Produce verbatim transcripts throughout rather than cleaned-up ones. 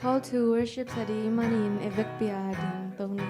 Call to worship sa ding manin i vekpi-a ding tawh ni.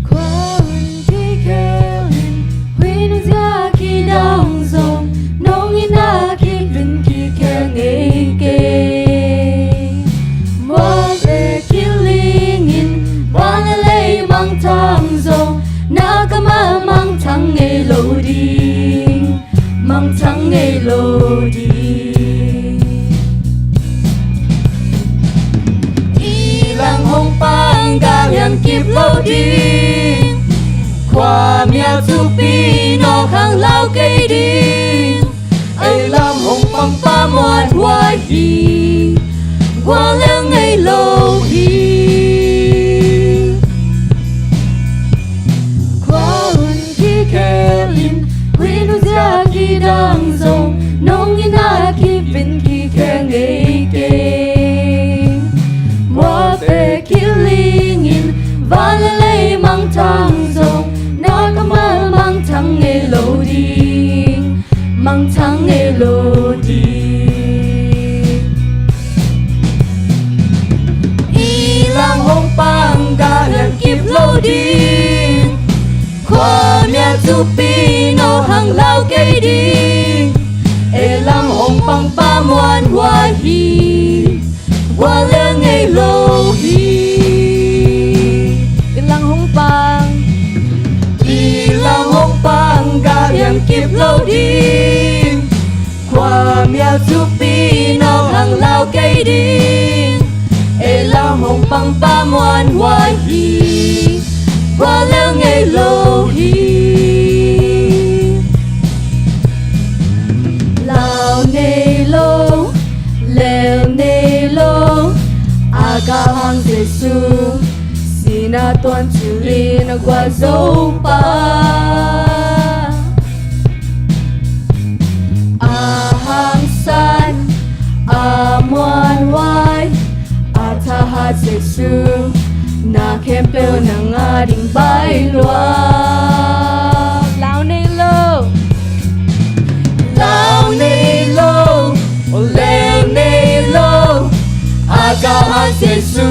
Khua hun kikhel in, huih nuzia kidang zong, nong itna kip in kikhel ngei kei. Mualte kiling in, van le lei mangthang zong, na kammal mangthang ngei lo ding, mangthang ngei lo ding. I lang hong pang, gah hiam kip lo ding. Khua mial thupi nawk hang lau kei ding. Ei lam hong pang pa muanhuai hi, gual lel ngei lo hi. Khua hun kikhel in, huih nuzia kidang zong, nong itna kip in kikhel ngei kei. Mualte kiling in, van le lei mangthang zong, na kammal mangthang ngei lo ding, mangthang ngei lo ding. I lang hong pang, gah hiam kip lo ding. Khua mial thupi nawk hang lau kei ding. Ei lam hong pang pa muanhuai hi, gual lel ngei lo hi. I lang hong pang. I lang hong pang, gah hiam kip lo ding. Khua mial thupi nawk hang lau kei ding. Ei lam hong pang pa muanhuai hi, gual lel ngei lo hi. Lau nei lo, lel nei lo, a kah hang Jesu, sihna tuan thilin a guan Topa. A hangsan, a muanhuai, a thahat Jesu, na khempeuh na ngah ding baih lua. Lau nei lo. Lau nei lo, lel nei lo, a kah hang Jesu,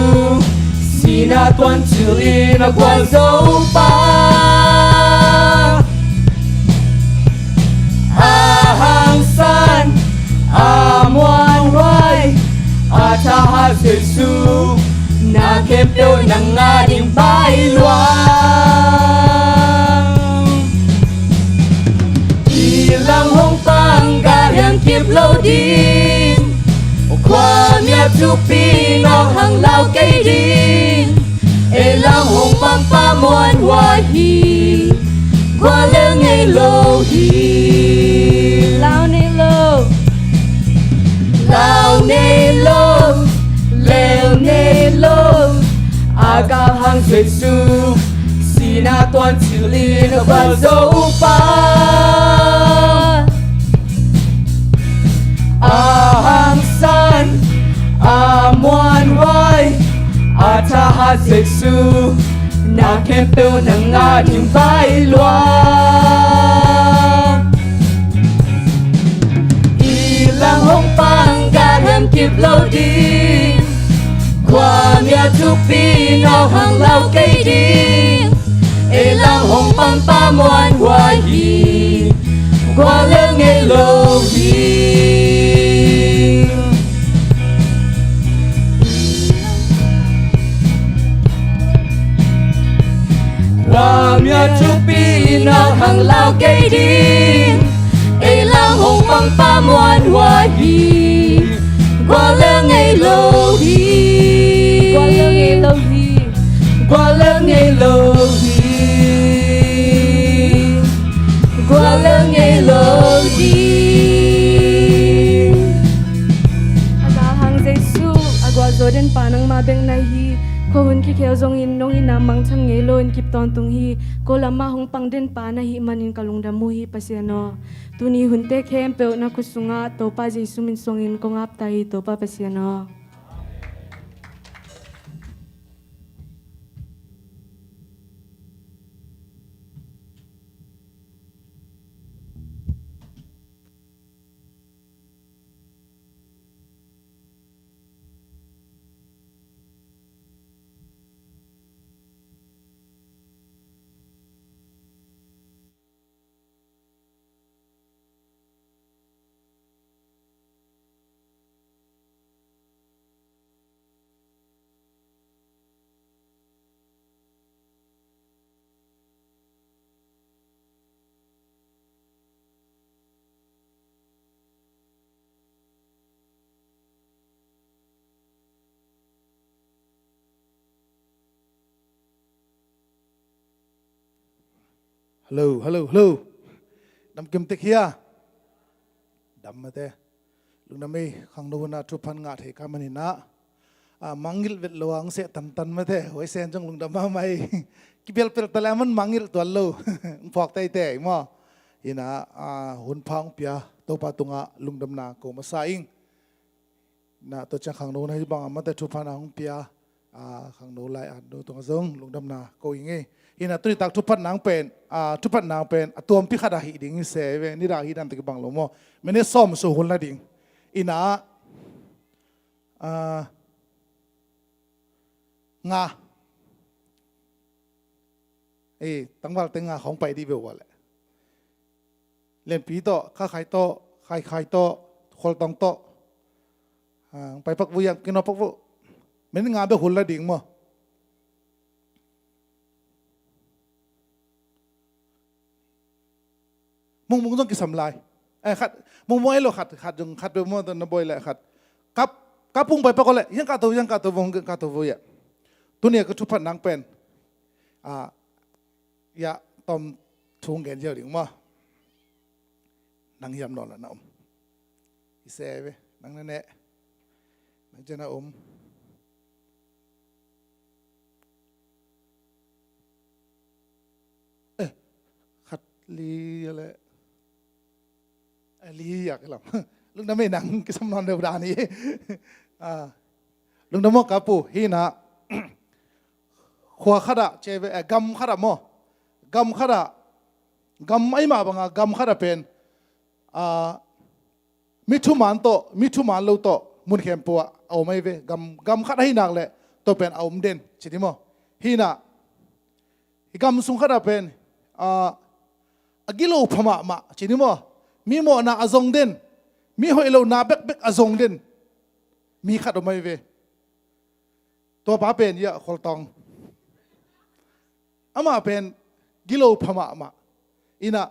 sihna tuan thilin a guan Topa. A hangsan, a muanhuai, a thahat Jesu, na khempeuh na ngah ding baih lua. I lam hong pang, gah hiam kip lo ding. Khua mial thupi nawk hang lau kei ding. Ei lam hong pang pa muanhuai hi, gual lel ngei lo hi. Lau nei lo. Lau nei lo, lel nei lo, a kah hang Jesu, sihna tuan thilin a guan Topa. A hangsan, a muanhuai, a thahat Jesu, na khempeuh na ngah ding baih lua. I lam hong pang, gah hiam kip lo ding. Khua Thukpi na hang lau kei ding, ei lang hong pangpa muanhuai hi, gual lel ngei lo hi. Khuamia thukpi na hang lau kei ding, ei lang hong pangpa muanhuai hi, gual lel ngei lo hi. Gual lel ngei lo hi. Gual lel ngei lo hi. Gual lel ngei lo hi. A galhang Jesu, a gualzo den pa nangmah bek na hi. Khuahun kikhel zongin nong itna mangthang ngei loin kip tawntung hi. Ko lamah hong pang den pa na hih manin ka lungdam uh hi, Pasian aw. Tuni hunte khempeuh na khut sungah Topa Jesu min suangin kong ap ta hi, Topa Pasian aw. Hello, hello, hello. Dam kim tek hia? Dam mate. Lungdam ei, khangno hunah thuphan ngah thei ka maninah, a, mangngilh vet lo a hong seh tantan mate. Huai sen zong lungdam mahmah ei. Kipelpel ta leh a man mangngilh tuan lo. Hong phawk teitei maw? Hinah, a, hun pha hong pia Topa tungah lungdamna ko masa ing. Na tua ciang khangno na hih bangah mate thuphan a hong pia, a, khangno lai-atnu tungah zong lungdamna ko ing ei. Hinah tunitak thuphat nang pen, a, thuphat nang pen a tuampi khat a hih ding hi se ve, nidang hih dan tawh kibang lo maw. Minute sawm sung hun la ding. Inah, a, nga. Ei, tangvalte nga khawng pai dih ve uh a leh. Lianpi tawh, Khakhai tawh, Khaikhai tawh, Khualtawng tawh. A, pai pak vua, kinawh pak vua. Minute nga bek hun la ding maw. Mungmung zong kisam lai. Eh, khat, mungmung ei lo khat, khat zong khat bek maw, na bawi leh khat. Kap, kap hong pai pak uh leh, hiang kah to, hiang kah to vua, hiang kah to vua ia. Tuni a ka thuphat nang pen. A, ia, tawm thu hong gen ziau ding maw. Nang hiam nawn la na om. I se ve, nang na neh. Nang ciang na om. Eh, khat li a leh. Eh, li a kilam. Lungdam ei, nang kisam nawn deuh dan hi. A, lungdam maw ka pu, hinah. Khua khatah, ci ve, eh, gam khatah maw. Gam khatah. Gam ei mah bangah, gam khatah pen. A, mi thuman tawh, mi thuman lo tawh, mun khempeuh ah a om ei ve, gam, gam khat ahi nak leh, tua pen a om den, ci ni maw. Hinah, i gam sung khatah pen, a, a gilo pha mahmah, ci ni maw. Mi mawhna a zong den, mi hoih lohna bekbek a zong den, mi khat om ei ve. Tua pa pen ia Khualtawng. Amah pen gilo pha mahmah. Inah,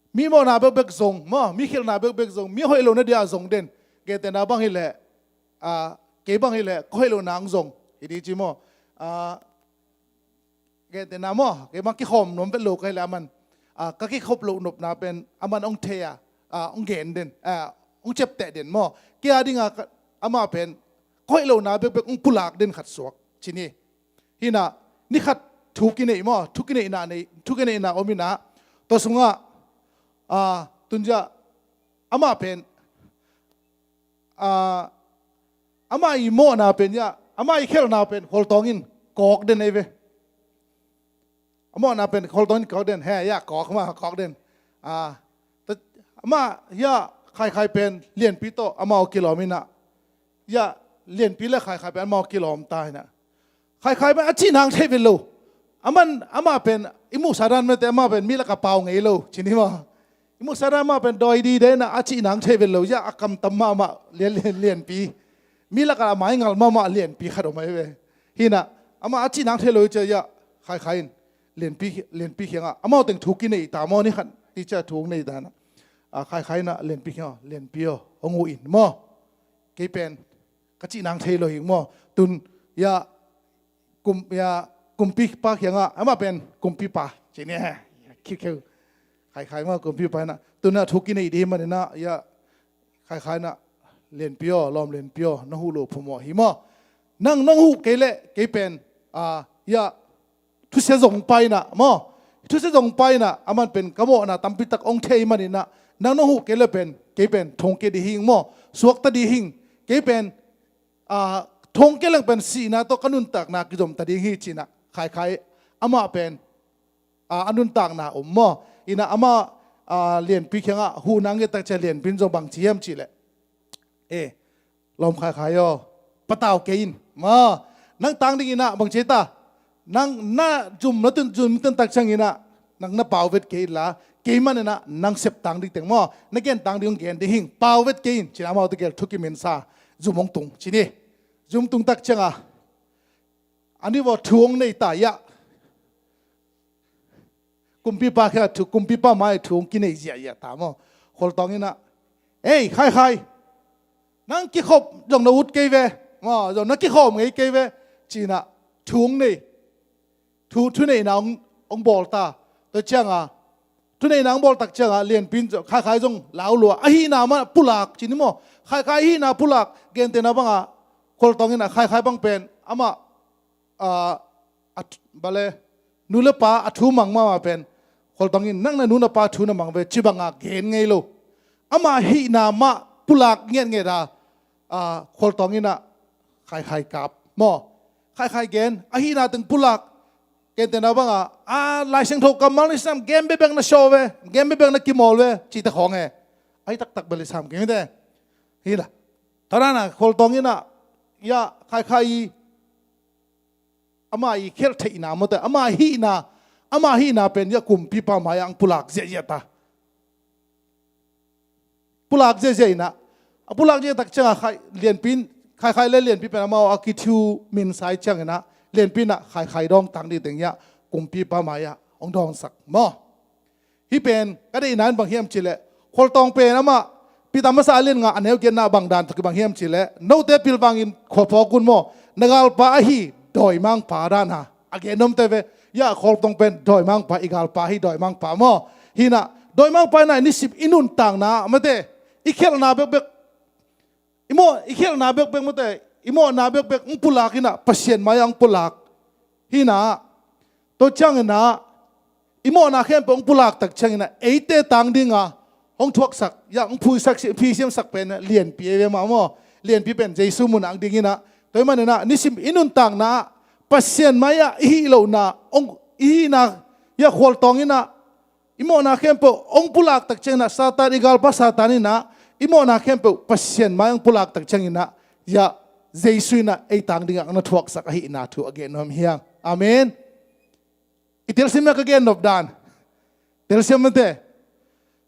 mi mawhna bekbek zong maw, mi khelhna bekbek zong, mi hoih lohna dia zong den. Gentehna bang hileh, a, kei bang hileh ka hoih lohna hong zong hi di ci maw. A, gentehna maw, kei bang kikhawm nuam vet lo ka hileh aman, a, ka kikhop loh nopna pen aman hong thei a, a, hong gen den, a, hong ciapteh den maw. Kei a dingah ka, amah pen ka hoih lohna bekbek hong pulak den khat suak, ci ni. Hinah, ni khat thu kineih maw, thu kineihna nei, thu kineihna om inah, tua sungah, a, tunzia, amah pen, a, amah i mawhna pen ia, amah i khelhna pen Khualtawng in kawk den ei ve. A mawhna pen Khualtawng in kawk den, he, ia kawk maw, kawk den. A, ta, amah ia Khaikhai pen Lianpi tawh amau kilawm inah. Ia Lianpi leh Khaikhai pen amau kilawm ta hinah. Khaikhai pen a cih nang thei vet lo. Aman, amah pen i muhsa dan mete, amah pen mi lakah pau ngei lo, ci ni maw. I muhsa dan amah pen dawi dide inah a cih nang thei vet lo. Ya, a kamtam mahmah lian, lian, lianpi. Mi lakah a maingal mahmah lianpi khat om ahi ve. Hinah amah a cih nang thei lo hi cia, ya, Khaikhai in lianpi, lianpi kiangah amau teng thu kinei ta maw, ni khat ni cia thu hong nei ta inah. A, Khaikhai inah lianpi kiangah, lianpi aw, hong uh in maw. Kei pen ka cih nang thei lo hi maw. Tun, ya, kum, ya, kumpipa kiangah, amah pen kumpipa, ci ni, khikheu. Khaikhai maw, kumpipa inah, tun ah thu kinei dih hi maninah, ya, Khaikhai inah, lianpi aw, lawm lianpi aw, na huh loh phamawh hi maw. Nang nong huh kei leh kei pen, a, ya, thusia zongpa inah maw. Thusia zongpa inah aman pen ka mawhna tampitak hong thei maninah, nang nong huh kei leh pen kei pen thongkia dih hing maw. Suakta dih hing. Kei pen, a, thongkia leng pen sihna tawh ka nuntakna kizomta ding hi, ci inah Khaikhai amah pen, a, a nuntakna om maw. Inah amah, a, lianpi kiangah huhna ngettak cia lianpi in zong bang ci hiam cih leh, e, lawm Khaikhai aw, patau kei in maw. Nang tang ding inah bang ci ta, nang na zum na tun, zum tuntak ciang inah nang na pau vet kei inla, kei man inah nang sep tang ding teng maw, na gen tang ding hong gen ding hing, pau vet kei in, ci inah amau tegel thu kiminsa zum hong tung, ci ni. Zum tungtak ciangah a ni vaw thu hong nei ta, ya. Kumpipa kiangah thu, kumpipa mai thu hong kinei ziahziah ta maw. Khualtawng inah, ei, Khaikhai, nang kikhop zong na ut kei ve maw, zong na kikhawm ngei kei ve, ci inah thu hong nei. Thu, thuneihna hong, hong bawl ta. Tua ciangah, thuneihna hong bawltak ciangah lianpi in zong, Khaikhai zong lau lua, a hihna mah pulak, ci ni maw. Khaikhai hihna pulak, gentehna bangah Khualtawng inah Khaikhai bang pen amah, a, a, bale, nu le pa a thu mang mahmah pen, Khualtawng in nang na nu na pa thu na mang ve, ci bangah gen ngei lo. Amah hihna mah pulak ngetnget a, a, Khualtawng inah Khaikhai kap maw. Khaikhai gen, a hihna teng pulak. Gentehna bangah, a, Lai Siangtho kammal ni sam, gen bekbek na sua ve, gen bekbek na kimawl ve, cihte khawng e. Ahi taktak bel i sam kei mite. Hi la. Tua dan a Khualtawng inah, ya, Khaikhai i, ama i khelh theihna mawte, ama hihna, ama hihna pen, ya, kumpipa mai-ah ang pulak ziahziah ta. Pulak ziahziah inah, a pulak ziahziah tak ciangah Khai, lianpi in, Khaikhai le lianpi pen amau a kithu min sai ciang inah, lianpi inah Khaikhai dawng tang ding teng, ya, kumpipa mai-ah hong dawnsak maw. Hih pen ka deihna in bang hiam cih leh, Khualtawng pen amah, Peter masa a lian nga a neu giatna bang dan tawh kibang hiam cih leh, note pilvangin khua phawk un maw, na galpa ahi dawimangpa dan a, a gen nuamte ve. Ya, Khualtawng pen dawimangpa, i galpa ahi dawimangpa maw. Hi inah, dawimangpa inah i nisim i nuntakna ah mate, i khelhna bekbek, i mawh, i khelhna bekbek mate, i mawhna bekbek hong pulak inah, Pasian mai-ah hong pulak. Hi inah, tua ciang inah, i mawhna khempeuh hong pulak tak ciang inah, eite tang ding a hong thuaksak, ya, hong phuisak, phisiamsak pen lianpi ei ve mah maw. Lianpi pen Jesu mun ah hong ding inah, tua ahih man inah nisim i nuntakna ah Pasian mai-ah i hih lohna, hong, i hihna, ya, Khualtawng inah, i mawhna khempeuh hong pulak tak ciang inah, Satan, i galpa Satan inah i mawhna khempeuh Pasian mai hong pulak tak ciang inah, ya, Jesu inah ei tang dingah na thuaksak ahihna thu a gen nuam hi hang. Amen. I telsiam a ka gen nop dan. Telsiam mate.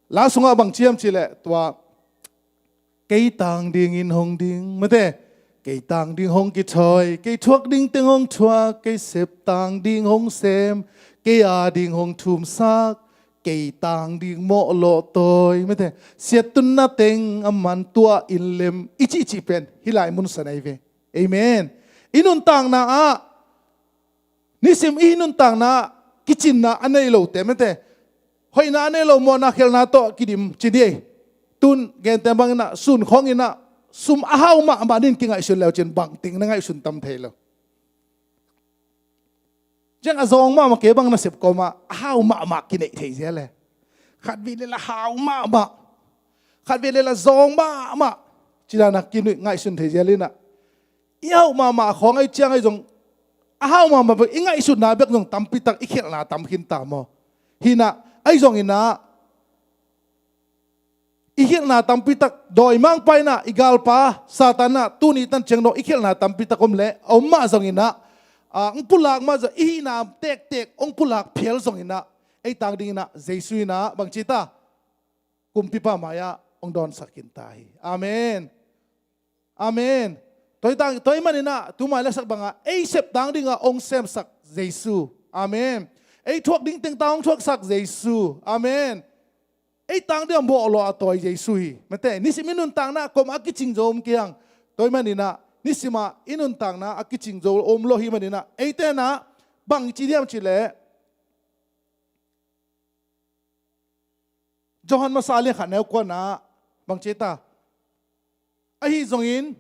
La sungah bang ci hiam cih leh, tua, kei tang dingin hong ding, mate. Kei tang ding hong kithawi, kei thuak ding teng hong thuak, kei sep tang ding hong sem, kei a ding hong thumsak, kei tang ding mawh lawh tawi, mate. Siattunna teng a man tua in lem, i cihcih pen hih lai mun san ahi ve. Amen. I nuntakna ah, nisim i nuntakna ah kicinna a nei lote, mate, hoihna a nei lo, mawhna khelhna tawh kidim ci ni ei. Tun gente bang inah, sun khawng inah, sum a hau mahmah nin kingaihsun leu cin bangteng na ngaihsun tam thei lo. Ciang a zawng mahmah kei bang nasep kawmah a hau mahmah kineih thei zel e. Khatvei lel a hau mahmah, khatvei lel a zawng mahmah, ci dan a kinuih ngaihsun thei zel inah, i hau mahmah khawng ahi ciang ahi zong, a hau mahmah bek i ngaihsutna bek zong tampitak i khelhna tam khin ta maw. Hi inah, ahi zong inah, i khelhna tampitak, dawimangpa inah, i galpa Satan inah tuni tan ciang dong i khelhna tampitak om leh, a om mah zong inah, ah, hong pulak mah zong, i hihna tektek hong pulak phial zongin ah, ei tang dingin ah Jesu in ah bangci ta, kumpipa mai-ah hong dawnsak khin ta hi. Amen. Amen. Tua hi tang, tua hi manin ah, tu mai le sak bangah ei sep tang dingah hong semsak Jesu. Amen. Ei thuak ding teng tang hong thuaksak Jesu. Amen. Ei tang dingah mawh lua a tawi Jesu hi. Mate, nisim i nuntakna ah kuamah a kicing zo om kei hang. Tua hi manin ah, nisimah i nuntakna a kicing zo om lo hi manin ah, eite in ah bang ci diam cih leh, Johan masa lian khat neu kuana bang ci ta? Ahi zongin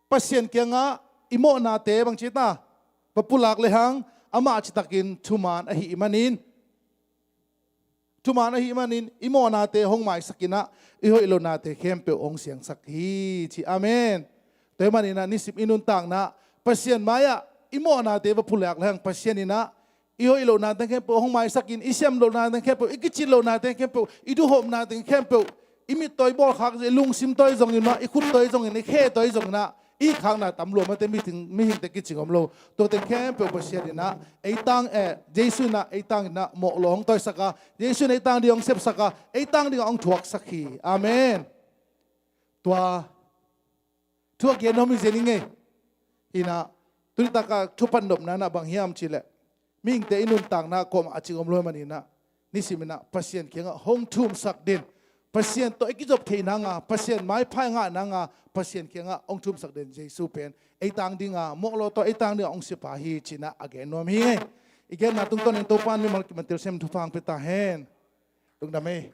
Pasian kiangah i mawhnate bang ci ta? Va pulak lehang amah citakin thuman ahih manin, thuman ahih manin i mawhnate hong maisakin ah, i hoih lohnate khempeuh hong siangsak hi ci. Amen. Tua hi manin ah nisim i nuntakna ah Pasian mai-ah i mawhnate va pulak lehang Pasian in ah i hoih lohnate khempeuh hong maisakin, i siam lohnate khempeuh, i kicin lohnate khempeuh, i duhhopnate khempeuh, i mittawi bawlkhak zia, i lungsim tawi zongin mah, i khut tawi zongin, i khe tawi zongin ah i khakna tam lua, mate, mihing, mihingte kicing om lo. Tuate khempeuh Pasian in ah ei tang, eh, Jesu in ah ei tang in ah mawh lua hong tawisak a, Jesu in ei tang ding hong sepsak a, ei tang dingah hong thuaksak hi. Amen. Tua thu a gen nuam hi zen ing ei. Hi in ah, tuni takah thu pan nopna in ah bang hiam cih leh, mihingte i nuntakna ah kuamah a cing om lo hi manin ah, nisim in ah Pasian kiangah hong thumsak den, Pasian tawh i kizop theih nanga, Pasian maipha i ngah nanga Pasian kiangah hong thumsak den Jesu pen ei tang dinga mawh lua tawh ei tang dingah hong sep hi ci-in ah a gen nuam hi ing ei. I genna tungtawnin Topa'n mimal kimantel sem thupha hong pia ta hen. Lungdam ei.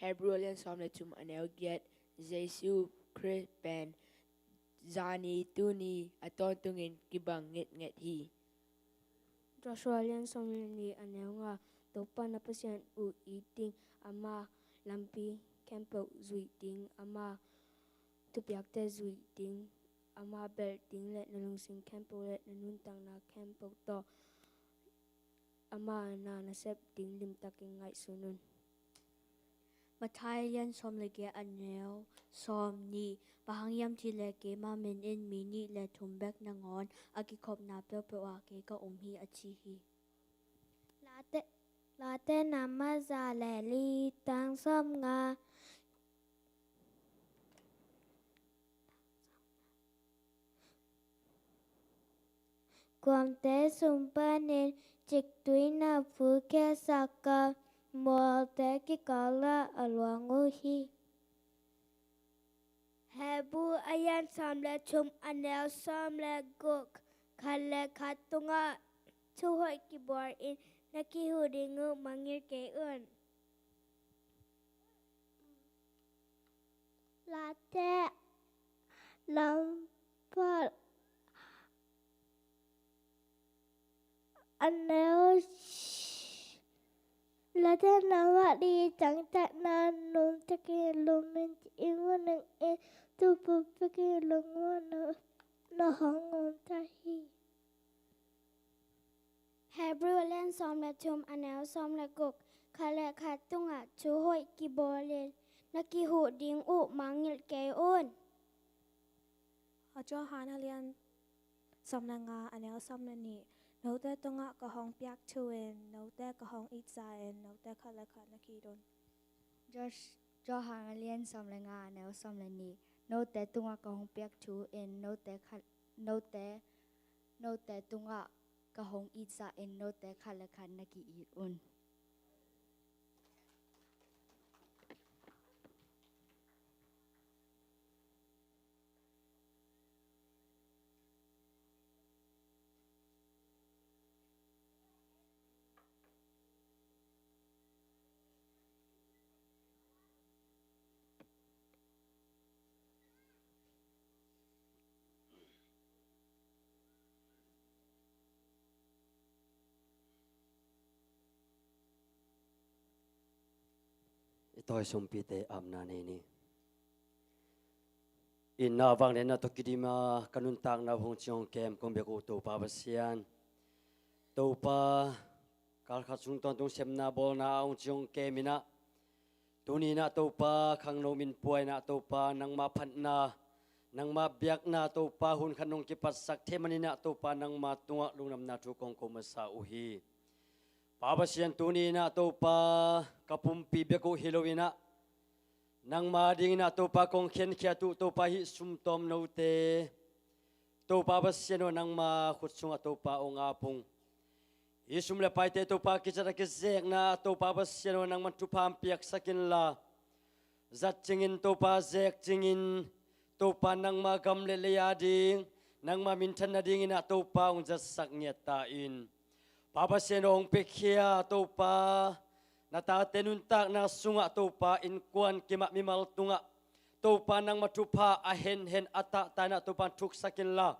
Hebrew a lian sawm le thum a neu giat. Jesu Khrist pen zani tuni a tawntungin kibang ngetnget hi. Joshua a lian sawm le nih a neu nga. Topa na Pasian uh it ding, ama lampi khempeuh zuih ding, ama thupiakte zuih ding, ama belh ding le na lungsim khempeuh le na nuntakna khempeuh tawh ama na na sep ding limtakin ngaihsun un. Matthai lian sawm le giat a neu sawm nih. Bang hang hiam cih leh keima min in mi nih le thum bek nangawn a kikhopna peuhpeuh ah kei ka om hi, a ci hi. Late, Late na masa le li tang sawm nga. Kuamte sung panin ciktui na phukhia sak a, mualte kikal ah a luang uh hi. Hebru a lian sawm le thum a neu sawm le guk. Khat le khat tungah thuhoih kibawl in na kihuh ding uh mangngilh kei un. Late lampat a neu, Late na mah ding tangtatna nuntakin lungmin ci-in muh nang in, tupu pekin lungmuang na hong om ta hi. Hebru a lian sawm le thum a neu sawm le guk. Khat le khat tungah thuhoih kibawlin na kihuh ding uh mangngilh kei un. A Johan a lian sawm le nga a neu sawm le nih. Note tungah ka hong piak thu in, note ka hong itza in, note khat le khat na ki-it un. Josh, Johan a lian sawm le nga a neu sawm le nih. Note tungah ka hong piak thu in, note khat, note, note tungah ka hong itza in, note khat le khat na ki-it un. Tawi sumpite apna nei ni. Itna vangliatna tawh kidima ka nuntakna hong ciong kem kong biak uh Topa Pasian, Topa, kalkhat sung tawntung sepna bawlna a hong ciong kem inah, tuni inah Topa, khangno min puai inah Topa, nangma phatna, nangma biakna Topa, hun khat nong kipatsak thei man inah Topa, nangma tungah lungdamna thu kong ko masa uh hi. Pa Pasian, tuni inah Topa, ka pumpi bek uh hi lo inah, nangma ding inah Topa, kong khenkhiat uh Topa, hih sumtawm note Topa Pasian aw, nangma khut sungah Topa hong ap ung. Hih sum le paite Topa, kizat a kizekna Topa Pasian aw, nangman thupha piaksak inla, zat cingin Topa, zek cingin Topa, nangma gam le lei a ding, nangma minthan nading inah Topa, hong zatsak ngiat ta in. Pa Pasian aw, hong piakhia Topa, na tate nuntakna sungah Topa, innkuan kimah mimal tungah Topa, nangma thupha a henhen a tahta inah Topa, thuksak inla,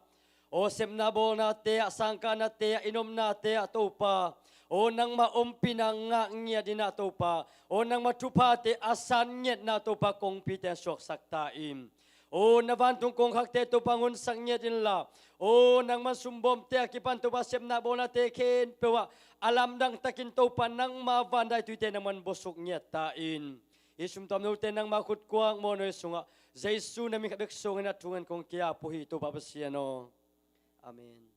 aw sepna bawlnate ah, sangkahnate ah, i nopnate ah Topa, aw nangma ompihna ngah ngiat inah Topa, aw nangma thuphate a san ngiatna Topa, kongpite suaksak ta in. Aw na vantung kongkhakte Topa, hong honsak ngiat inla, aw nangman sumbawmte a kipan Topa, sepna bawlnate khempeuh ah a lamdang takin Topa, nangma vandaituite nangman buasuk ngiat ta in. Hih sumtawm note nangma khut kuang mawhnawi sungah Jesu na min khat bek suang inah thu ngen kong ki-ap uh hi Topa Pasian aw. Amen.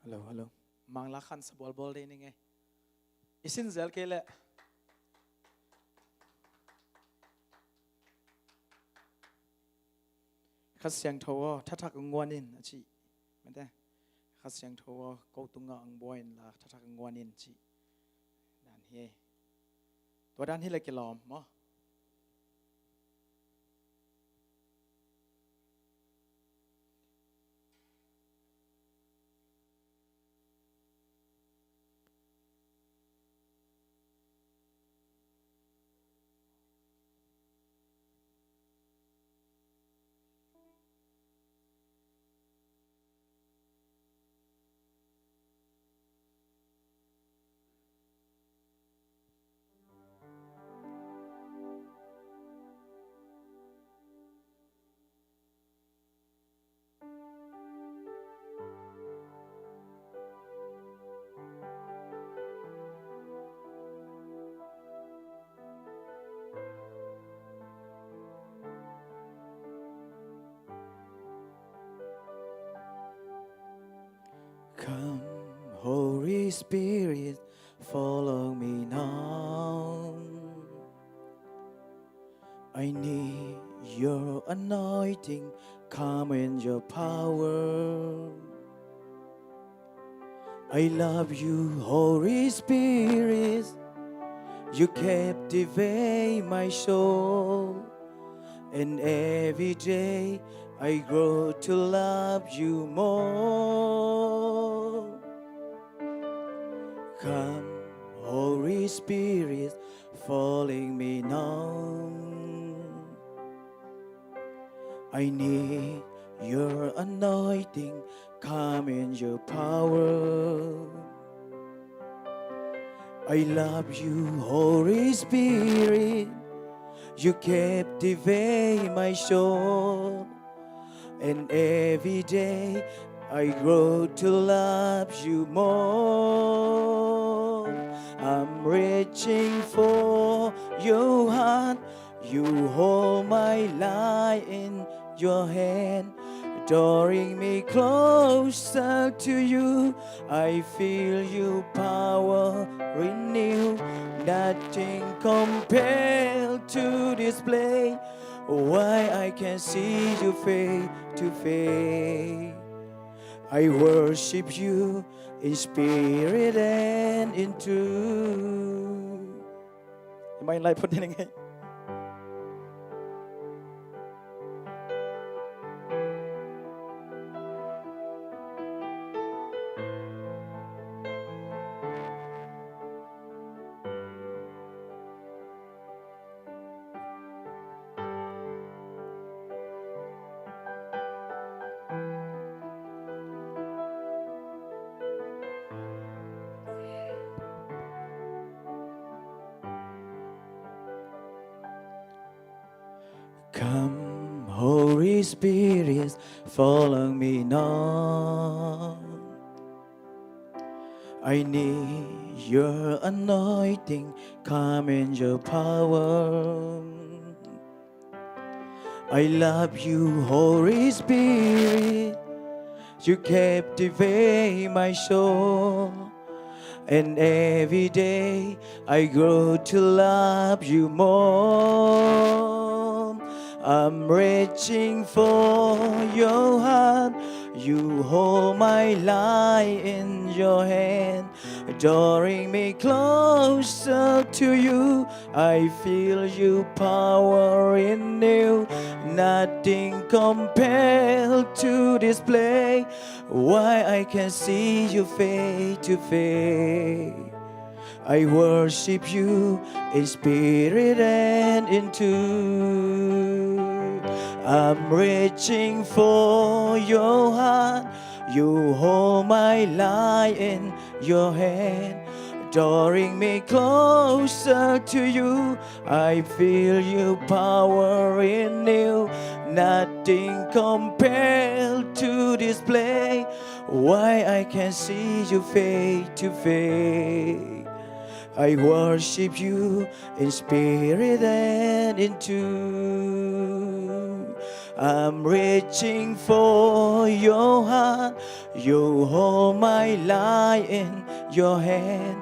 Hello, hello. Mangla khan sa bualbual dei ning ei. I sin zel kei leh. Kha Siangtho aw, thathak hong guan in a ci. Mate. Kha Siangtho aw, ko tungah hong buai inla, thathak hong guan in ci. Dan hi. Tua dan hi leh kilawm maw? Come, Holy Spirit, follow me now. I need your anointing, come in your power. I love you, Holy Spirit. You captivate my soul. And every day I grow to love you more. Come, Holy Spirit, falling me now. I need your anointing, come in your power. I love you, Holy Spirit. You captivate my soul. And every day I grow to love you more. I'm reaching for your heart. You hold my life in your hand, drawing me closer to you. I feel your power renew. Nothing compared to this place. Why I can see you face to face. I worship you in spirit and in truth. Mai lai phut ding ei. Spirit, follow me now. I need your anointing, come in your power. I love you, Holy Spirit. You captivate my soul. And every day I grow to love you more. I'm reaching for your heart. You hold my life in your hand, drawing me closer to you. I feel your power in you. Nothing compared to this place. Why I can see you face to face. I worship you in spirit and in truth. I'm reaching for your heart. You hold my life in your hand, drawing me closer to you. I feel your power in you. Nothing compared to this place. Why I can see you face to face. I worship you in spirit and in truth. I'm reaching for your heart. You hold my life in your hand,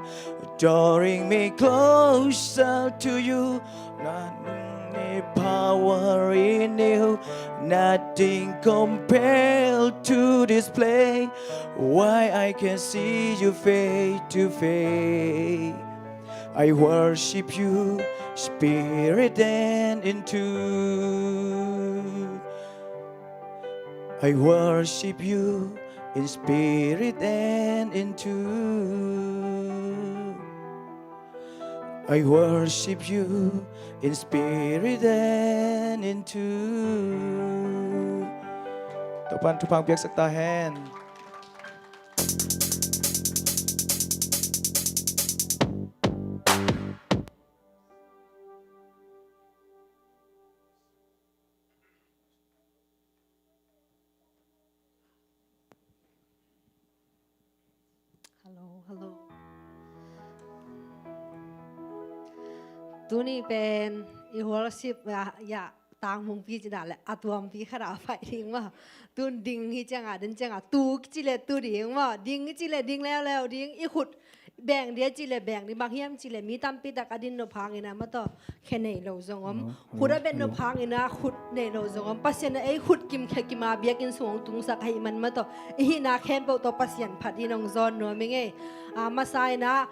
drawing me closer to you. Nothing power in you, nothing compared to this place. Why I can see you face to face. I worship you, spirit and in truth. I worship you in spirit and in truth. I worship you in spirit and in truth. Topa'n thupha piaksak ta hen. Hello, hello. Tuni pen i worship ah, ya, tang hong pi cih dah leh a tuampi khat ah pai ding maw. Tun ding hi ciangah, den ciangah, tu kici leh tu ding maw. Ding kici leh ding leuleu ding, i khut beng dia cih leh beng ding, bang hiam cih leh mi tampi tak a din nop hangin ah maw, tawh khe nei lo zong om. Khut a beng nop hangin ah khut nei lo zong om. Pasian in ei khut kim khe kim a biakinn sung hong tungsak ahih man maw, tawh i hihna khempeuh tawh Pasian phat in hong zawn nuam ing ei. A masa in ah,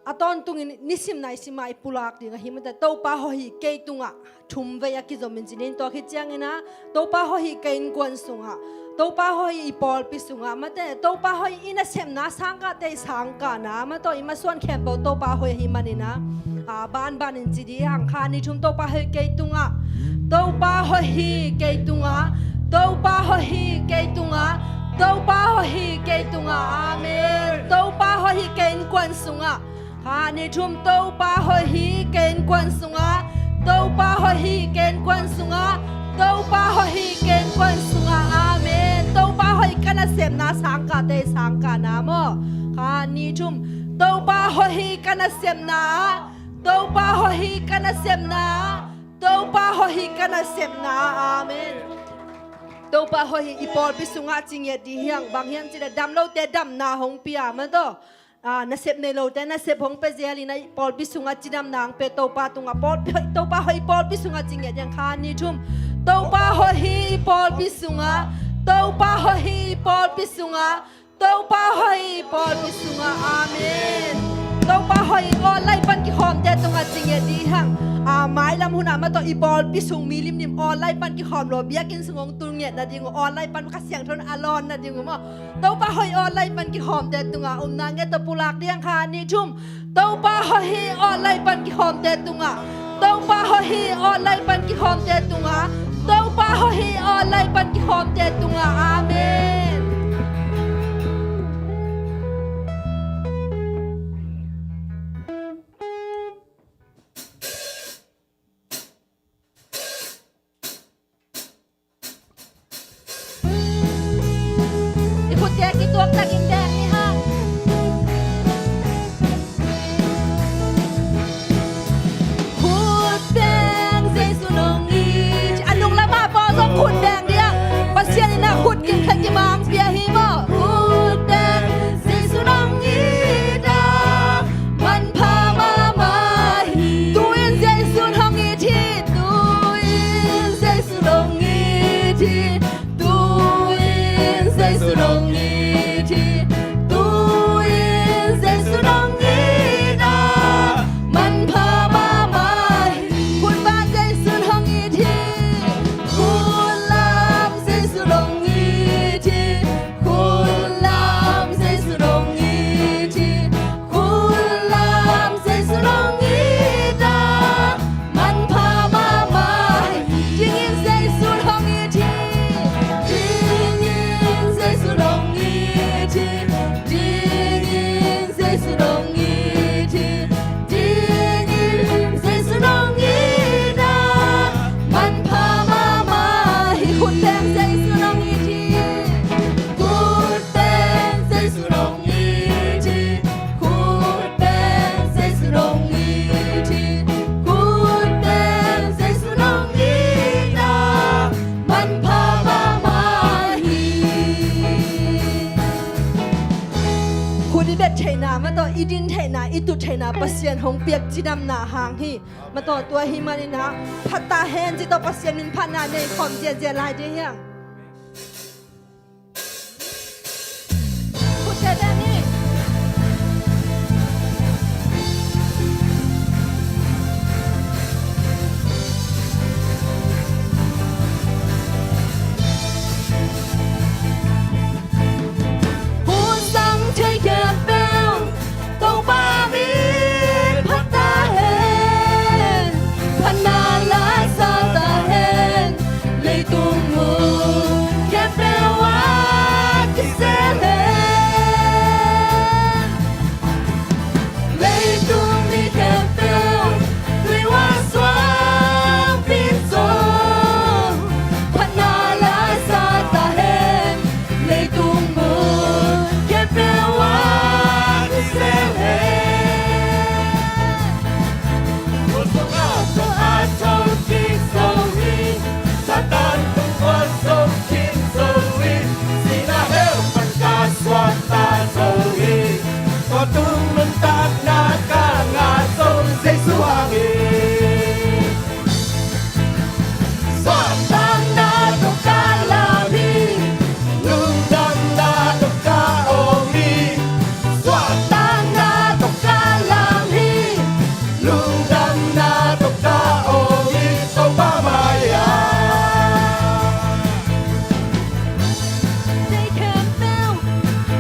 a tawntungin nisim naisim ah i pulak ding ahi mate, Topa hawh hi kei tungah. Thum vei a kizom in ci ning, tua khit ciangin ah, Topa hawh hi ka innkuan sungah, Topa hawh hi i pawlpi sungah, mate, Topa hawh hi i nasepna, sangkahte i sangkahna, maw, tawh i masuan khempeuh Topa hawh hi manin ah, a banban in ci ding hang, khat, nih, thum. Topa hawh hi kei tungah. Topa hawh hi kei tungah. Topa hawh hi kei tungah. Topa hawh hi kei tungah. Amen. Topa hawh hi ka innkuan sungah. Khat, nih, thum. Topa hawh hi ka innkuan sungah. Topa hawh hi ka innkuan sungah. Topa hawh hi ka innkuan sungah. Amen. Topa hawh hi ka nasepna, sangkahte sangkahna maw. Khat, nih, thum. Topa hawh hi ka nasepna. Topa hawh hi ka nasepna. Topa hawh hi ka nasepna. Amen. Topa hawh hi i pawlpi sungah ci ngiat ding hi hang, bang hiam cih leh dam lote damna hong pia, maw, tawh. A, nasep nei lote nasep hong pia zel in ah i pawlpi sungah cidamna hong pia Topa tungah, pawlpi, Topa hawh hi pawlpi sungah ci ngiat ding, khat, nih, thum. Topa hawh hi i pawlpi sungah. Topa hawh hi i pawlpi sungah. Topa hawh hi i pawlpi sungah. Amen. Topa hawh hi online pan kikhawmte tungah ci ngiat ding hang. A, mailam hun ah maw, tawh i pawlpi sung mi limlim online pan kikhawm lo, biakinn sung hong tung ngiat nading uh, online pan Kha Siangtho in a lawn nading uh maw. Topa hawh hi online pan kikhawmte tungah, upna ngiat tawh pulak ding hang, khat, nih, thum. Topa hawh hi online pan kikhawmte tungah. Topa hawh hi online pan kikhawmte tungah. Topa hawh hi online pan kikhawmte tungah. Amen. Tuaktakin deng ni hang. Khut deng Jesu nong it hi. A nung lamah pawh zong khut deng dih a. Pasian in a khut kim khat kim ang pia hi maw. Khut deng Jesu nong it a, manpha mahmah hi. Tu-in Jesu nong it hi. Tu-in Jesu nong it hi. Tu-in Jesu nong it hi. Tu-in Jesu nong it a, manpha mahmah hi. Khut bang Jesu nong it hi. Khut lam Jesu nong it hi. Khut lam Jesu nong it hi. Khut lam Jesu nong it a, manpha mahmah hi. Dingin Jesu nong it hi. Dingin Jesu nong it hi. Dingin Jesu nong it hi. Dingin Jesu nong it a, manpha mahmah hi. Khut deng Jesu nong it hi. Khut deng Jesu nong it hi. Khut deng Jesu nong it hi. Khut deng Jesu nong it a, manpha mahmah hi. Khut i bet theihna, mah tawh i din theihna, i tut theihna Pasian hong piak cidamna hang hi. Mah tawh tua ahih manin ah, phat ta hen ci tawh Pasian min phatna nei khawm ziahziah lai ding hi hang. Hun sang thei khempeuh Topa min phat ta hen, phatna la sa ta hen, leitung mun khempeuh ah kisel hen. Leitung mi khempeuh tuihuan suang pin zong, phatna la sa ta hen, leitung mun khempeuh ah kisel hen. Khuasung ah tua a thokik zo hi, Satan tung khuasung kim zo hi, sihna hell pan ka suakta zo hi. Tua tung nuntakna ka ngah zong Jesu hang hi. Suahtakna tawh ka lam hi, lungdamna tawh ka om hi. Suahtakna tawh ka lam hi, lungdamna tawh ka om hi, Topa mai-ah.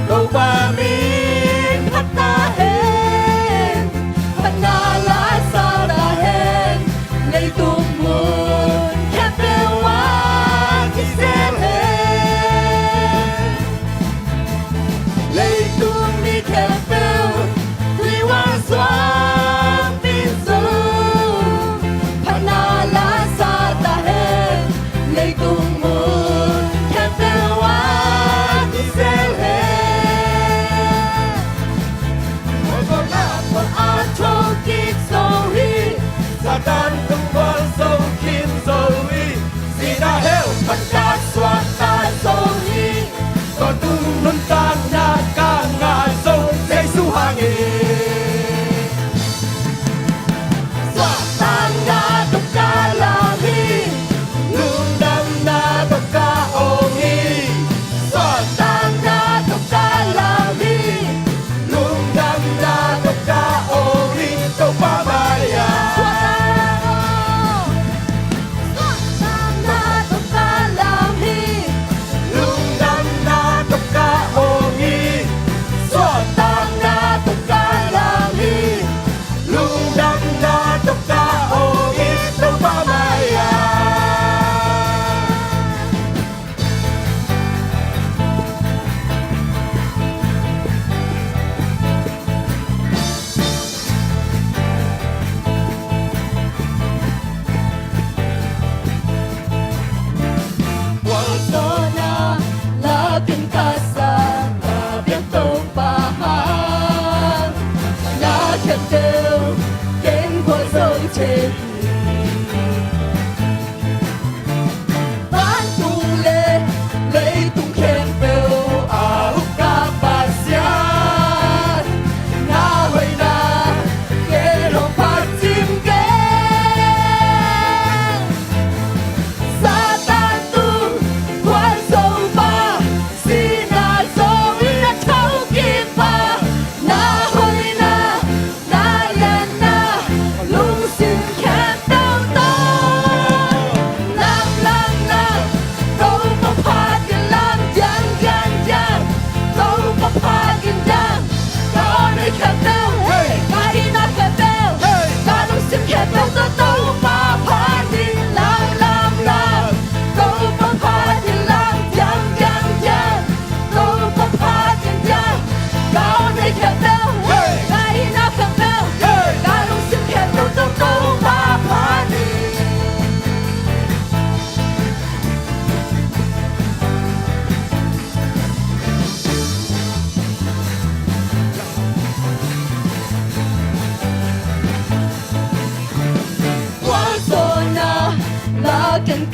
Topa min phat ta hen, phatna la sa ta hen, leitung mun khempeuh ah kisel hen. Leitung mi khempeuh tuihuan suang pin zong, phatna la sa ta hen, leitung mun khempeuh ah kisel hen. Khuasung ah tua a thokik zo hi, Satan tung khuasung kim zo hi, sihna hell pan ka suakta zo hi. Tua tung nuntakna ka ngah zong Jesu hang hi. Suahtakna tawh ka lam hi, lungdamna tawh ka om hi. Suahtakna tawh ka lam hi, lungdamna tawh ka om hi, Topa mai-ah. Suahtakna tawh ka lam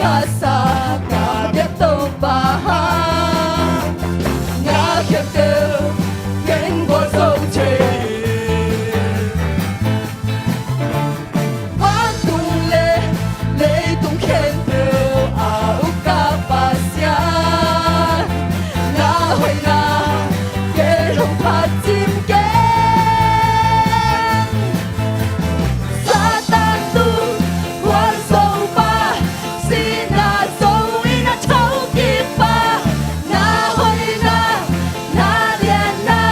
Ka sa ka biak Topa, na khempeuh ken gualzo thei. Vantung le leitung khempeuh a uk ka Pasian, na hoihna kei hong phat cim keng. Satan tung gualzo pa, sihna zo in a thokik pa, na hoihna, na lianna,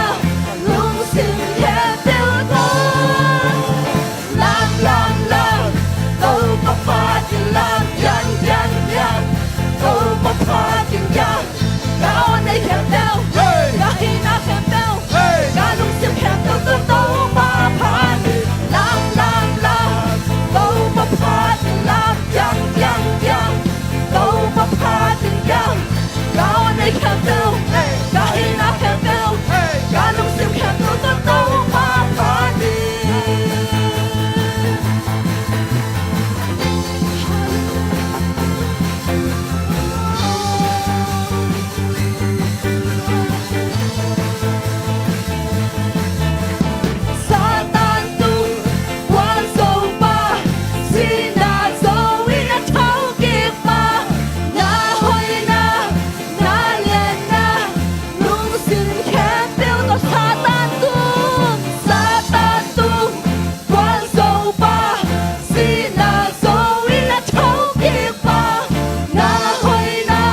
lungsim khempeuh tawh lam, lam, lam, Topa phat in lam, piang, piang, piang, Topa phat in piang. Ka aw nei khempeuh, hey, ka hihna khempeuh, hey, ka lungsim khempeuh tawh Topa phat in lam, lam, lam, Topa phat in lam, piang, piang, piang, Topa phat in piang. Ka aw nei khempeuh, hey, ka hihna khempeuh, hey, ka lungsim khempeuh tawh Topa phat in. Satan tung gualzo pa, sihna zo in a thokik pa, na hoihna, na lianna, lungsim khempeuh tawh Satan tung, Satan tung gualzo pa, sihna zo in a thokik pa, na hoihna,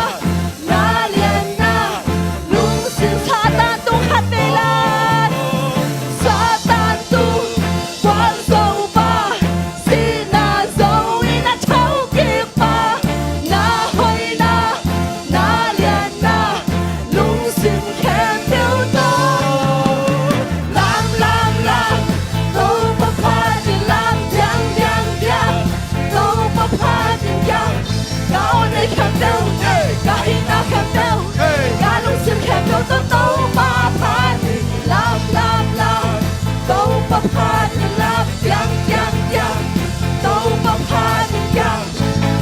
na lianna, lungsim Satan tung khat vei lai. Satan tung gualzo pa, sihna zo in a thokik pa, na hoihna, na lianna, lungsim khempeuh tawh lam, lam, lam, Topa phat in lam, piang, piang, piang, Topa phat in piang. Ka aw nei khempeuh, hey, ka hihna khempeuh, hey, ka lungsim khempeuh tawh Topa phat in lam, lam, lam, Topa phat in lam, piang, piang, piang, Topa phat in piang.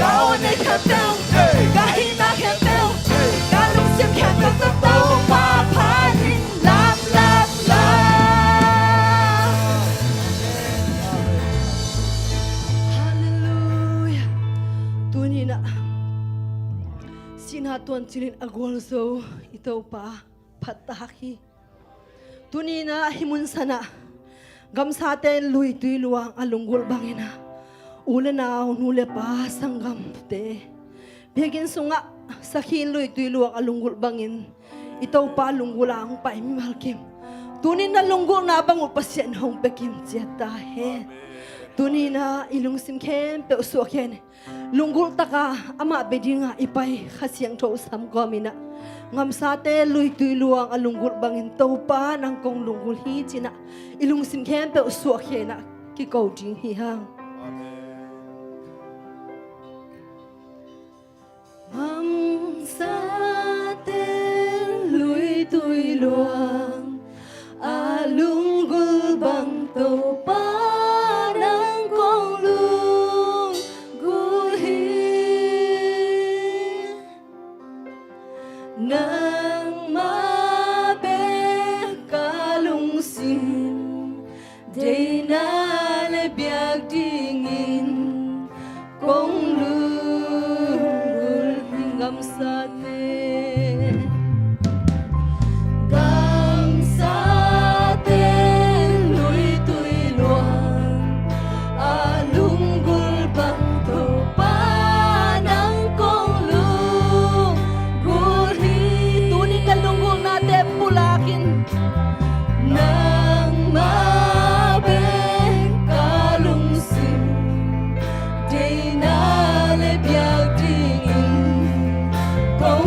Ka aw nei khempeuh, hey, ka hihna khempeuh, hey, ka lungsim khempeuh tawh Topa phat in lam, lam, lam. Halleluiah. Tuni-in ah sihna tuancil in a gualzo i Topa phat ta hi. Tuni-in ah hih mun san ah gamsate luitui luang a lunggulh bangin ah u le nau, nu le pa, sanggamte, biakinn sungah sakhi in luitui luang a lunggulh bangin i Topa lunggulh a hong pai mimal kim, tuni-in na lunggulhna bang uh Pasian hong pia kim ciat ta hen. Tuni-in ah i lungsim khempeuh suahkhia in, lunggulh takin amah bia dingin i pai Kha Siangtho sam kawmin ah gamsate luitui luang a lunggulh bangin Topa nang kong lunggulh hi ci-in ah i lungsim khempeuh suahkhia in ah kiko ding hi hang. Gamsate luitui luang a lunggulh bang Topa nang kong lunggulh hi. Nangmah bek ka lungsim deihna le biak dingin kong lunggulh hi. Gamsate, gamsate luitui luang a lunggulh bang Topa nang kong lunggulh hi. Tuni ka lunggulhnate pulak in. Nangmah bek ka lungsim deihna le biak dingin kong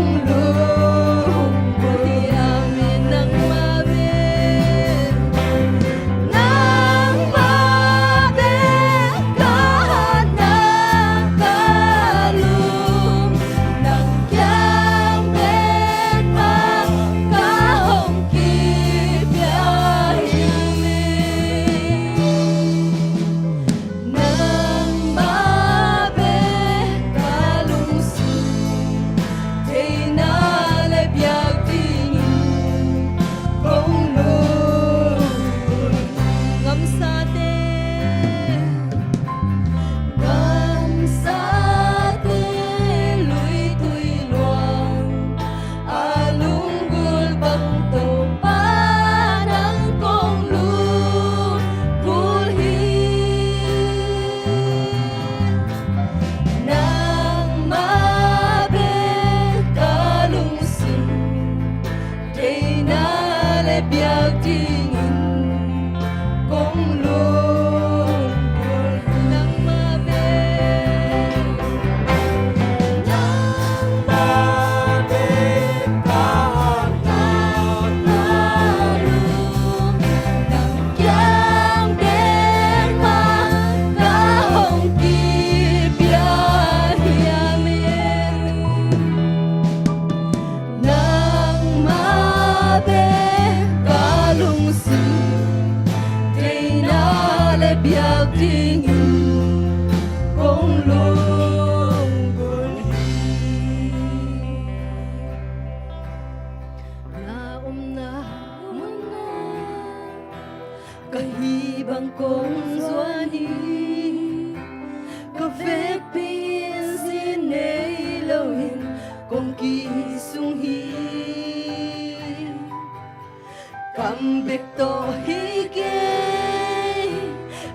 Bek tawh hi kei,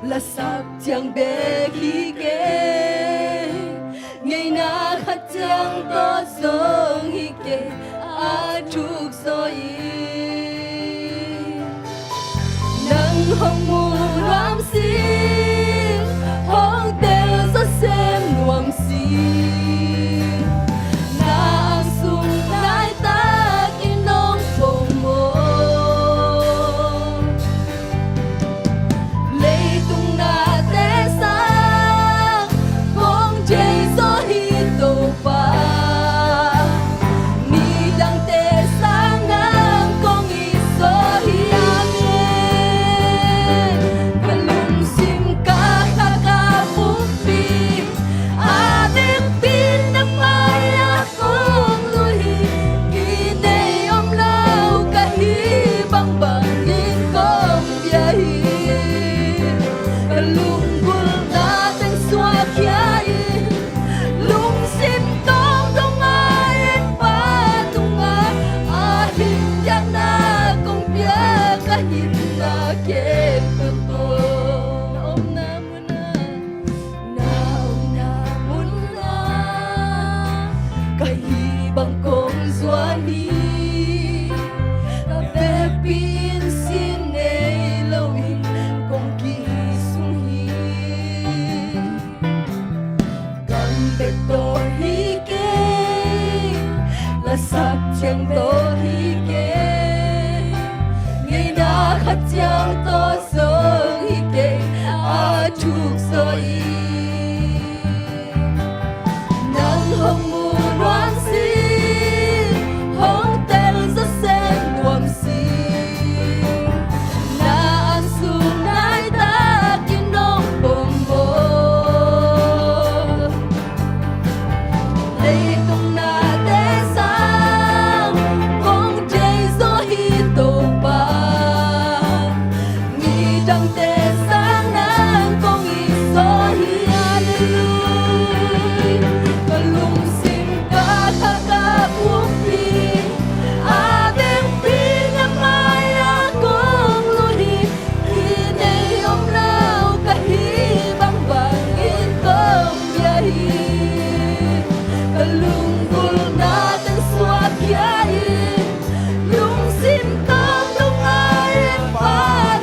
lasak ciang bek hi kei, ngeina khat ciang tawh zong hi kei, a thuk zaw in. Nang hong mu nuam sing, hong tel zaw sem nuam sing, na ang sung laitak in hong pom maw. Leitung nate sang kong thei zaw hi Topa, midangte sang nang kong it zaw hi. Amen. Ka lungsim ka kha ka pumpi, a vekpi in na mai-ah kong lut hi. Kinei om lo ka hih bangbangin kong bia hi. Ka lunggulhna teng suakkhia in, lungsim tawng dong a, en Pa tungah a hing biakna kong pia, ka hihna khempeuh tawh. Na omna munah, na omna munah ka hih bang kong zuan hi. Ka vekpi in sin nei loin kong kisung hi. Kam bek tawh hi kei, lasak ciang tawh hi kei, ngeina khat ciang tawh zong hi kei, a thuk zaw in. Nang hong mu nuam sing, hong tel zaw sem nuam sing, na ang sung laitak in hong pom maw. Leitung nate sang kong thei zaw hi Topa, midangte sang nang kong it zaw hi. Hallelujah. Ka lungsim ka kha ka pumpi, a vekpi in na mai-ah kong lut hi. Kinei om lo ka hih bangbangin kong bia hi. Ka lunggulhna teng suakkhia in, lungsim tawng dong a, en Pa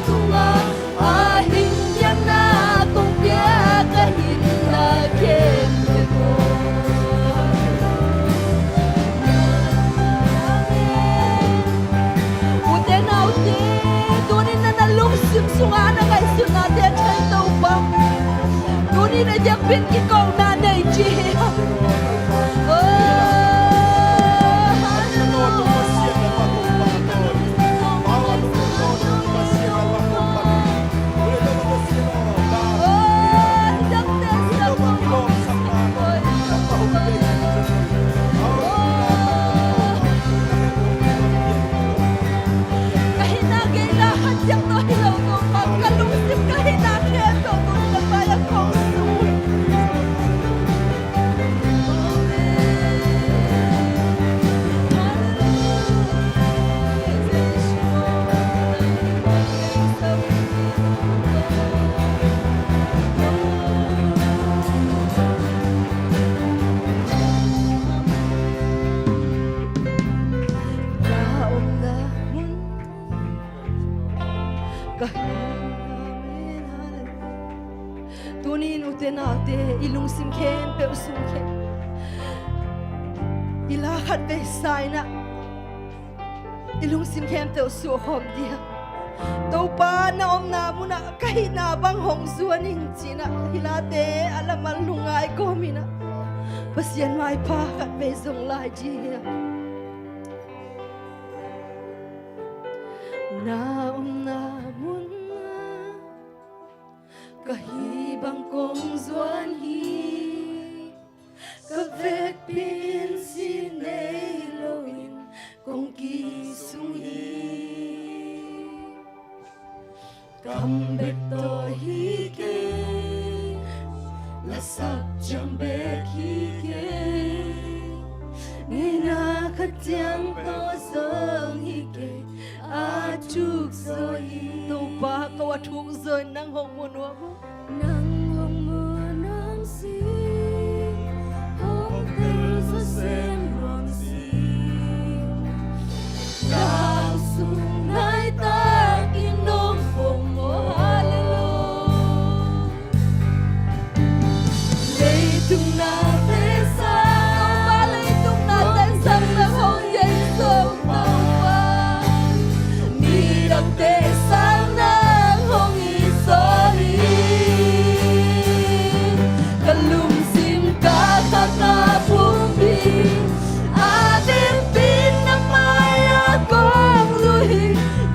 tungah a hing biakna kong pia, ka hihna khempeuh tawh. Ute naute, tuni-in na, na lungsim sungah na ngaihsutnate thei Topa. Tuni-in na diakpin kikona nei ci hi. Oh, hallelujah. Tuni-in ute naute, i lungsim khempeuh sung khia, i la khat vei sa-in ah i lungsim khempeuh suahkhawm ding a. Topa, na omna munah ka hihna bang hong zuan ing ci-in ah i late a laman lungngai kawmin ah Pasian maipha khat vei zong lai ding hi. Na omna munah ka hih bang kong zuan hi. Ka vekpi in sin nei loin kong kisung hi. Kam bek tawh hi kei, lasak ciang bek hi kei, ngeina Ka ciang tawh zong hi kei a thuk zaw hi. Topa, ko a thuk zaw in nang hong mu nuam uh. Nang hong mu nuam sing, hong tel zaw sem nuam sing. Nang sung nai takin nong phong maw, hallelujah. Leitung nate sang, Topa, leitung nate sang nang hong deih zaw, Topa. Nidangte sang nang hong it zaw hi. Ka lungsim ka khakna pumpi a vekpi na mai-ah kong lui hi.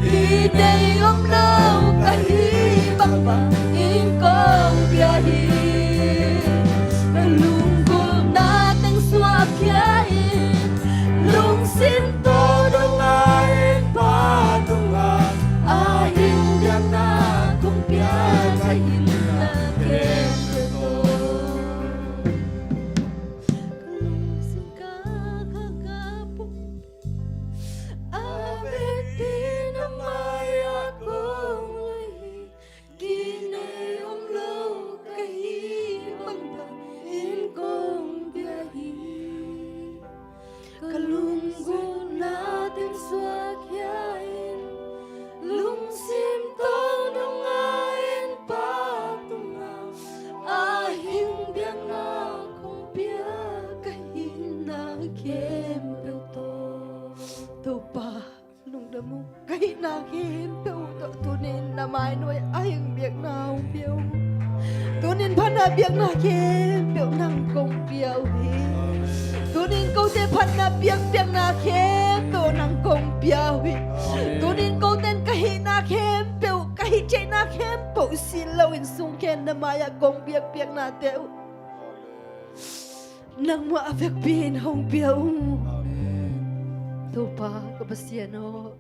Kinei om lo ka hih bangbangin kong pia hi. Ka lunggulhna teng suakkhia in, lungsim tawh dong a, inn pa tungah a hing biakna kong pia, ka hinna khempeuh tawh. Ka lungsim ka khakna pumpi a vekpi na mai-ah kong lui hi. Kinei om lo ka hih bangbangin kong pia hi. Ka lunggulhna teng suakkhia in, lungsim tawh dong a, inn pa tungah a hing biakna kong pia, ka hinna khempeuh tawh. Topa, lungdam ung. Ka hihna khempeuh tawh tuni-in na mai nuai a hing biakna hong pia ung. Tuni-in phatna biakna khempeuh nang kong pia uh hi. Tuni-in kote phatna biakpiakna khempeuh nang kong pia uh hi. Tuni-in kote in ka hihna khempeuh, ka hih theihna khempeuh sin loin sungkhen na mai-ah kong biakpiaknate uh nangmah a vekpi in hong pia ung. Amen. Topa ka Pasian aw.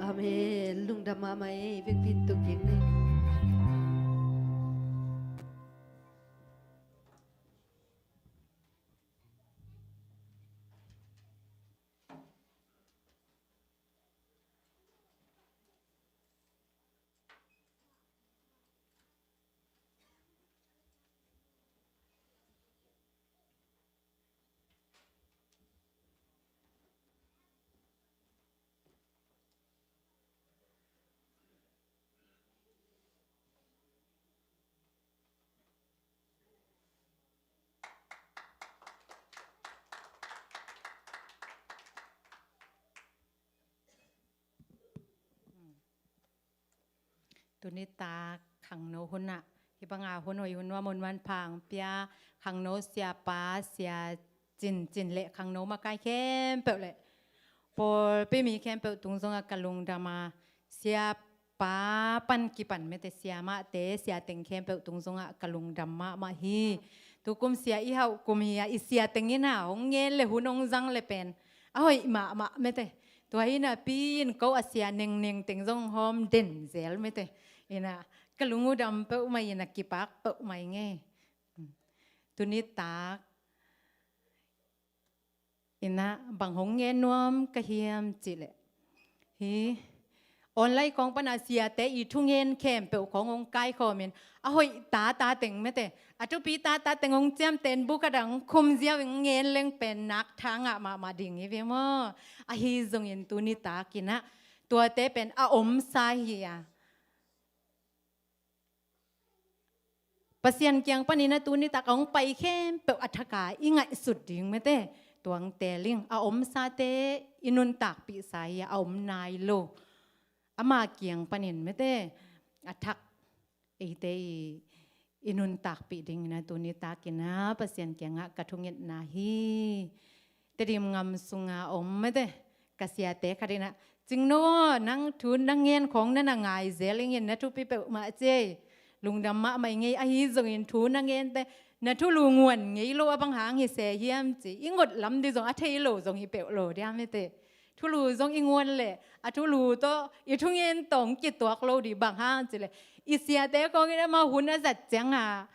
Amen. Lungdam mahmah ei, vekpi in tuk kik ni. Tuni tak khangno hun ah, hih banga hun hoih, hun nuam, hun manpha hong pia khangno siapa, sia Cin Cin le khangno makai khempeuh le pawlpi mi khempeuh tung zongah ka lungdam a, siapa pan kipan mete, sia mahte, sia teng khempeuh tung zongah ka lungdam mahmah hi. Tukum sia i hauh kum hi a, i sia teng in a hong ngen le hun hong zang le pen a hoih mahmah mete. Tua hi napi-in ko a sia nengneng teng zong hawm den zel mete. Ina ka lung uh dam peuhmah, ina kipak peuhmah ing ei. Tuni tak ina bang hong ngen nuam ka hiam cih leh, hih online kong pana siate i thungen khempeuh kong hong kaikhawmin, a hoih tata teng mete, a thupi tata teng hong ciamteh in, bu khat ah hong khum ziau in, ngen leng pen nak tha ngah mahmah ding hi ve maw. Ahi zongin tuni tak ina tuate pen a omsa hi a, Pasian kiang panin a tuni tak a hong pai khempeuh a thak a i ngaihsut ding mete, tua hong teel ing. A omsate i nuntakpihsa hi a, a om nai lo. Ama kiang panin mete, a thak eite i, i nuntakpih dingin a tuni tak ina Pasian kiangah ka thungetna hi. Tedim ngam sunga om mete ka siate khat ina, Cingno aw, nang thu na ngen khawng na na ngai zel ing in, na thupi peuhmah ci ei. Lungdam mahmah ing ei, ahi zongin thu na ngente na thulu nguan ngei lo a, bang hang hi se hiam ci. I ngot lam ding zong a thei lo zong hi peuh lo dia mete. Thulu zong i nguan leh a thulu tawh i thungen tawh hong kituak lo ding, bang hang cih leh i siate khawng in amau hun a zat ciangah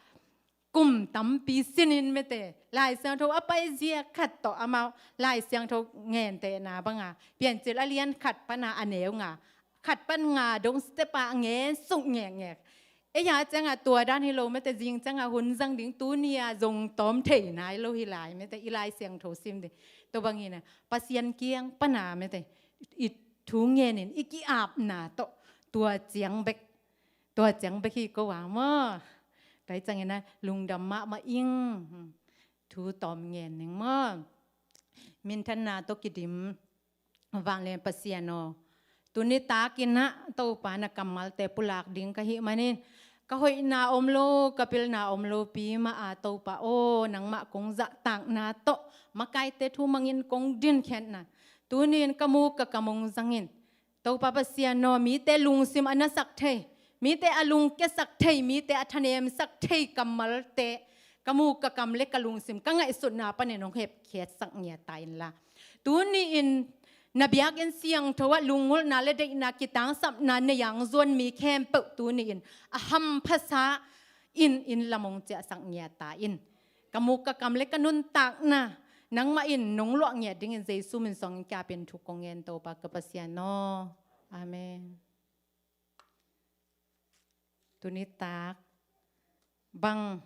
kum tampi sinin mete, Lai Siangtho a paizia khat tawh amau Lai Siangtho ngentehna banga Piancil a lian khat pana a neu nga, khat pan nga dong step a ngen suk ngekngek. Ei a cianga tua dan hi lo mete, zing cianga hun zang ding, tuni a zong tawm thei nai lo hi lai mete, i Lai Siangtho sim ding. Tua bangin a Pasian kiang pana mete, i thu ngenin i ki-apna tawh tua ciang bek, tua ciang bek hi ko a maw. Tua hi ciangin a lungdam mahmah ing. Thu tawm ngen ning maw. Minthanna tawh kidim. Vanglian Pasian aw, tuni takin ah Topa na kammalte pulak ding ka hih manin, ka hoihna om lo, ka pilna om lopi mah a Topa aw, nangmah kong zahtakna tawh makaite thu mangin kong dinkhiatna, tuni in ka muk ka kam hong zangin, Topa Pasian aw, mite lungsim a nasak thei, mite a lungkiasak thei, mite a thanemsak thei kammalte ka muk ka kam le ka lungsim ka ngaihsutna panin hong hepkhiatsak ngiat ta inla, tuni in na biakinn siangtho ah lunggulhna le deihna kitangsapna nei a hong zuan mi khempeuh tuni in a hamphasa in, inn lam hong ciahsak ngiat ta in. Ka muk ka kam le ka nuntakna nangmah in nong luah ngiat dingin Jesu min suangin kiapin thu kong ngen, Topa ka Pasian aw. Amen. Tuni tak bang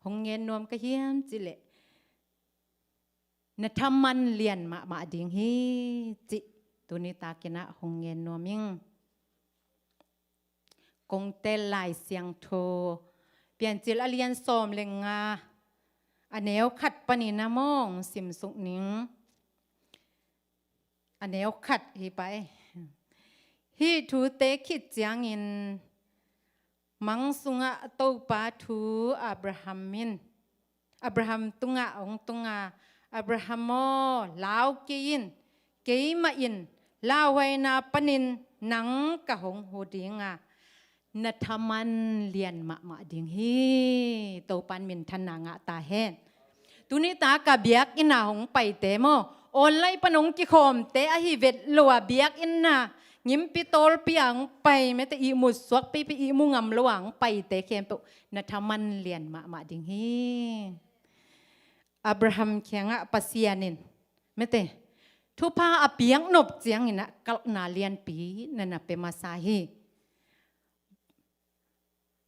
hong ngen nuam ka hiam cih leh, na thaman lian mahmah ding hi cih tuni takin ah hong ngen nuam ing. Kong tel Lai Siangtho Piancil a lian sawm le nga, a neu khat panin a mawng simsuk ning. A neu khat hi pah e. Hih thute khit ciangin mang sungah Topa thu Abraham in, Abraham tungah hong tunga, Abraham aw, lau kei in, keimah in lauhuaina panin nang ka hong hu dinga, na thaman lian mahmah ding hi. Topan minthanna ngah ta hen. Tuni taka biakinn a hong paite maw, online pan hong kikhawmte ahi vet lo a biakinn a ngimpi tawlpi a hong pai mete, ihmut suak pipi, ihmu ngam lo a hong paite khempeuh na thaman lian mahmah ding hi. Abraham kiangah Pasian in mete, thupha a piak nop ciangin ah kalhna lianpi na na pia masa hi.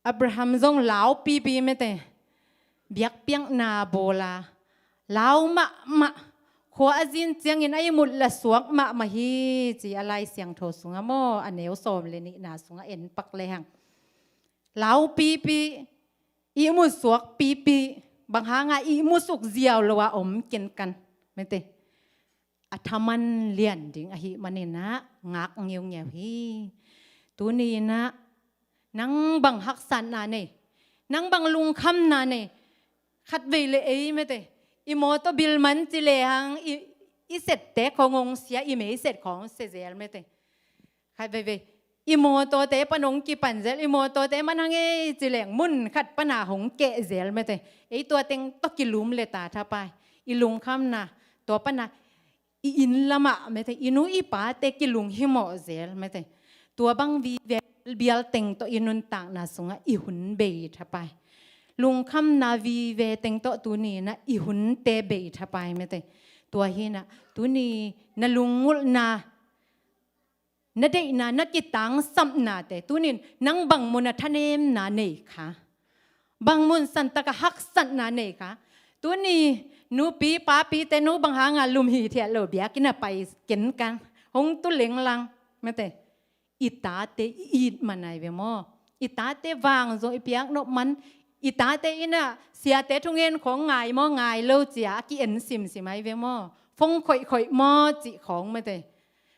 Abraham zong lau pipi mete, biakpiakna bawl a, lau mahmah, khua a zin ciangin a ihmut la suak mahmah hi ci a Lai Siangtho sungah maw, a neu sawm le nihna sungah en pak lehang. Lau pipi, ihmut suak pipi, bang hanga ihmu suk ziau lo a om kenkan mete, a thaman lian ding ahih manin ah ngak ngeungeu hi. Tuni in ah nang bang haksatna nei, nang bang lungkhamna nei, khatvei le ei mete, i mawtaw bil man ci lehang i, i sette khong hong sia, i meiset khong hong sia zel mete. Khat veivei, i mawtawte pan hong kipan zel, i mawtawte man hang ei ci leng mun khat pana hong keh zel mete. Ei tua teng tawh kilum le ta thapai. I lungkhamna, tua pana i inn lamah mete, i nu i pate kilung himawh zel mete. Tua bang vive bial teng tawh i nuntakna sungah i hun bei thapai. Lungkhamna vive teng tawh tuni in ah i hunte bei thapai mete. Tua hi in ah tuni na lunggulhna, na deihna, na kitangsapnate, tunin nang bang mun a thanemna nei kha, bang mun santaka haksatna nei kha. Tuni nupi papite, nu bang hanga lum hithiat lo biakinn a pai kenkan, hong tu lenglang mete, i tate i it man ai ve maw? I tate vang zong i piak nop man, i tate in ah siate thungen khong ngai maw, ngai lo cia a ki-en simsim ai ve maw? Fong khoihkhoih maw cih khong mete.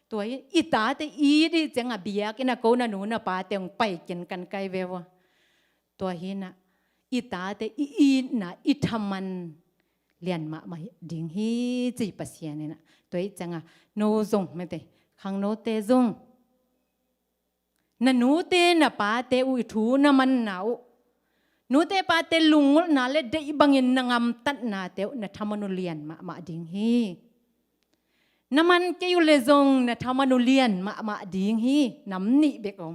Tua hi, i tate it i cianga biakinn a ko na nu na pate hong pai kenkan kai ve ua. Tua hi in ah i tate i itna, i thaman lian mahmah ding hi ci Pasian in ah. Tua hi cianga no zong mete, khangnote zong na nute na pate uh i thu na manna uh, nute pate lunggulhna le deih bangin na ngamtatnate uh na thaman uh lian mahmah ding hi. Na man kei uh le zong na thaman uh lian mahmah ding hi. Nam nih bek om.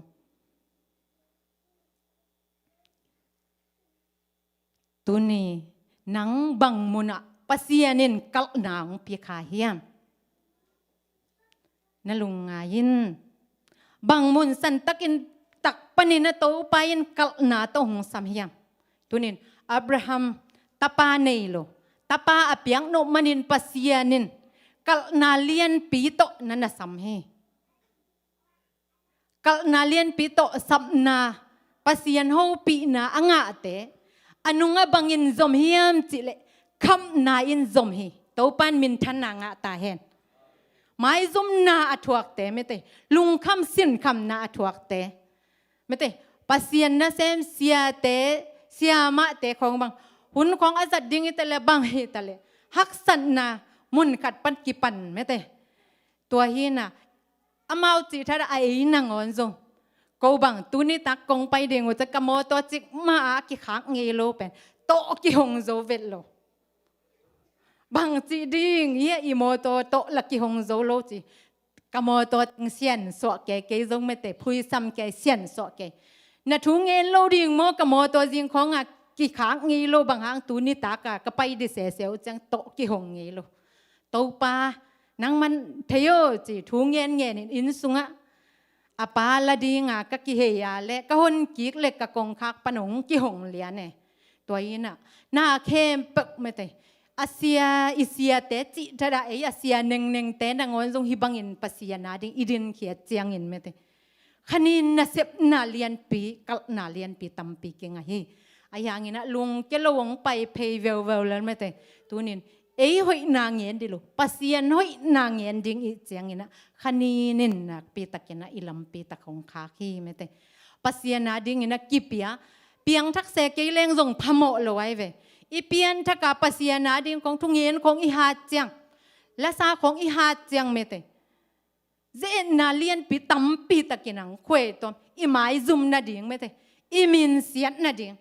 Tuni nang bang munah Pasian in kalhna hong pia kha hiam? Na lungngai in. Bang mun santakin tak panin a Topa in kalhna tawh hong sam hiam? Tunin Abraham tapa nei lo, tapa a piak nop manin Pasian in kalhna lianpi tawh na na sam hi. Kalhna lianpi tawh sapna, Pasian hopihna a ngahte a nungah bangin zom hiam cihleh khamhna in zom hi. Topa in minthanna ngah ta hen. Maizumna a thuakte mete, lungkham sinkhamna a thuakte mete, Pasian nasem siate, siamahte khawng bang hun khawng a zat ding i taleh bang hi taleh haksatna mun khat pan kipan mete. Tua hinah amau cih thadah a ei nangawn zong ko bang tuni tak kong pai ding uh ciah ka mawtaw cik mah a kikhak ngei lo pen tawh kihong zo vet lo. Bang cih ding hiah i mawtaw tawh la kihong zo lo ci. Ka mawtaw teng sian suah kei, kei zong mete phuisam kei, sian suah kei. Na thu ngen lo ding maw, ka mawtaw zing khawngah kikhak ngei lo, bang hang tuni taka ka pai di sese uh ciang tawh kihong ngei lo. Topa nang man thei aw ci thu ngen ngenin inn sungah a pa la dinga ka kihei a le ka hon kik le ka kongkhak pan hong kihong lian e. Tua inah na khempeuh mete a sia, i siate cih thadah ei a sia nengnengte nangawn zong hih bangin Pasian a ding i dinkhiat ciangin mete khanin nasepna lianpi, kalhna lianpi tampi kingah hi. Ahi hanginah lungkia lo hong pai phei veuveu lel mete. Tunin ei hoihna ngen di lo, Pasian hoihna ngen ding i cianginah khaninin nakpitakinah i lampitak hong khak hi mete. Pasian a dinginah kipia, piangthak se kei leng zong phamawh lo ai ve. I pianthaka Pasian a ding khawng thungen khawng i hat ciang, lasa khawng i hat ciang mete, ze-etna lianpi tampi takin ang khuai tuam, i maizum nading mete, i minsiat nading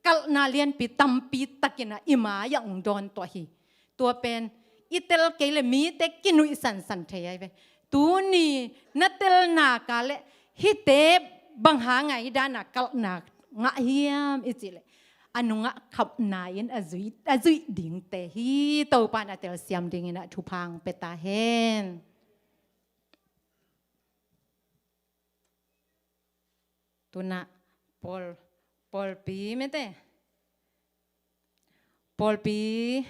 kalhna lianpi tampi takinah i mai-ah ang dawn tuah hi. Tua pen i tel kei le mite kinuih sansan thei ai ve. Tuni na tel naka le hihte bang hang a i dana kalhna ngah hiam i cih le a nungah khamhna in a zuih, a zuih dingte hi. Topan a telsiam dinginah thupha ang pia ta hen. Tunah pawl, pawlpi mete, pawlpi,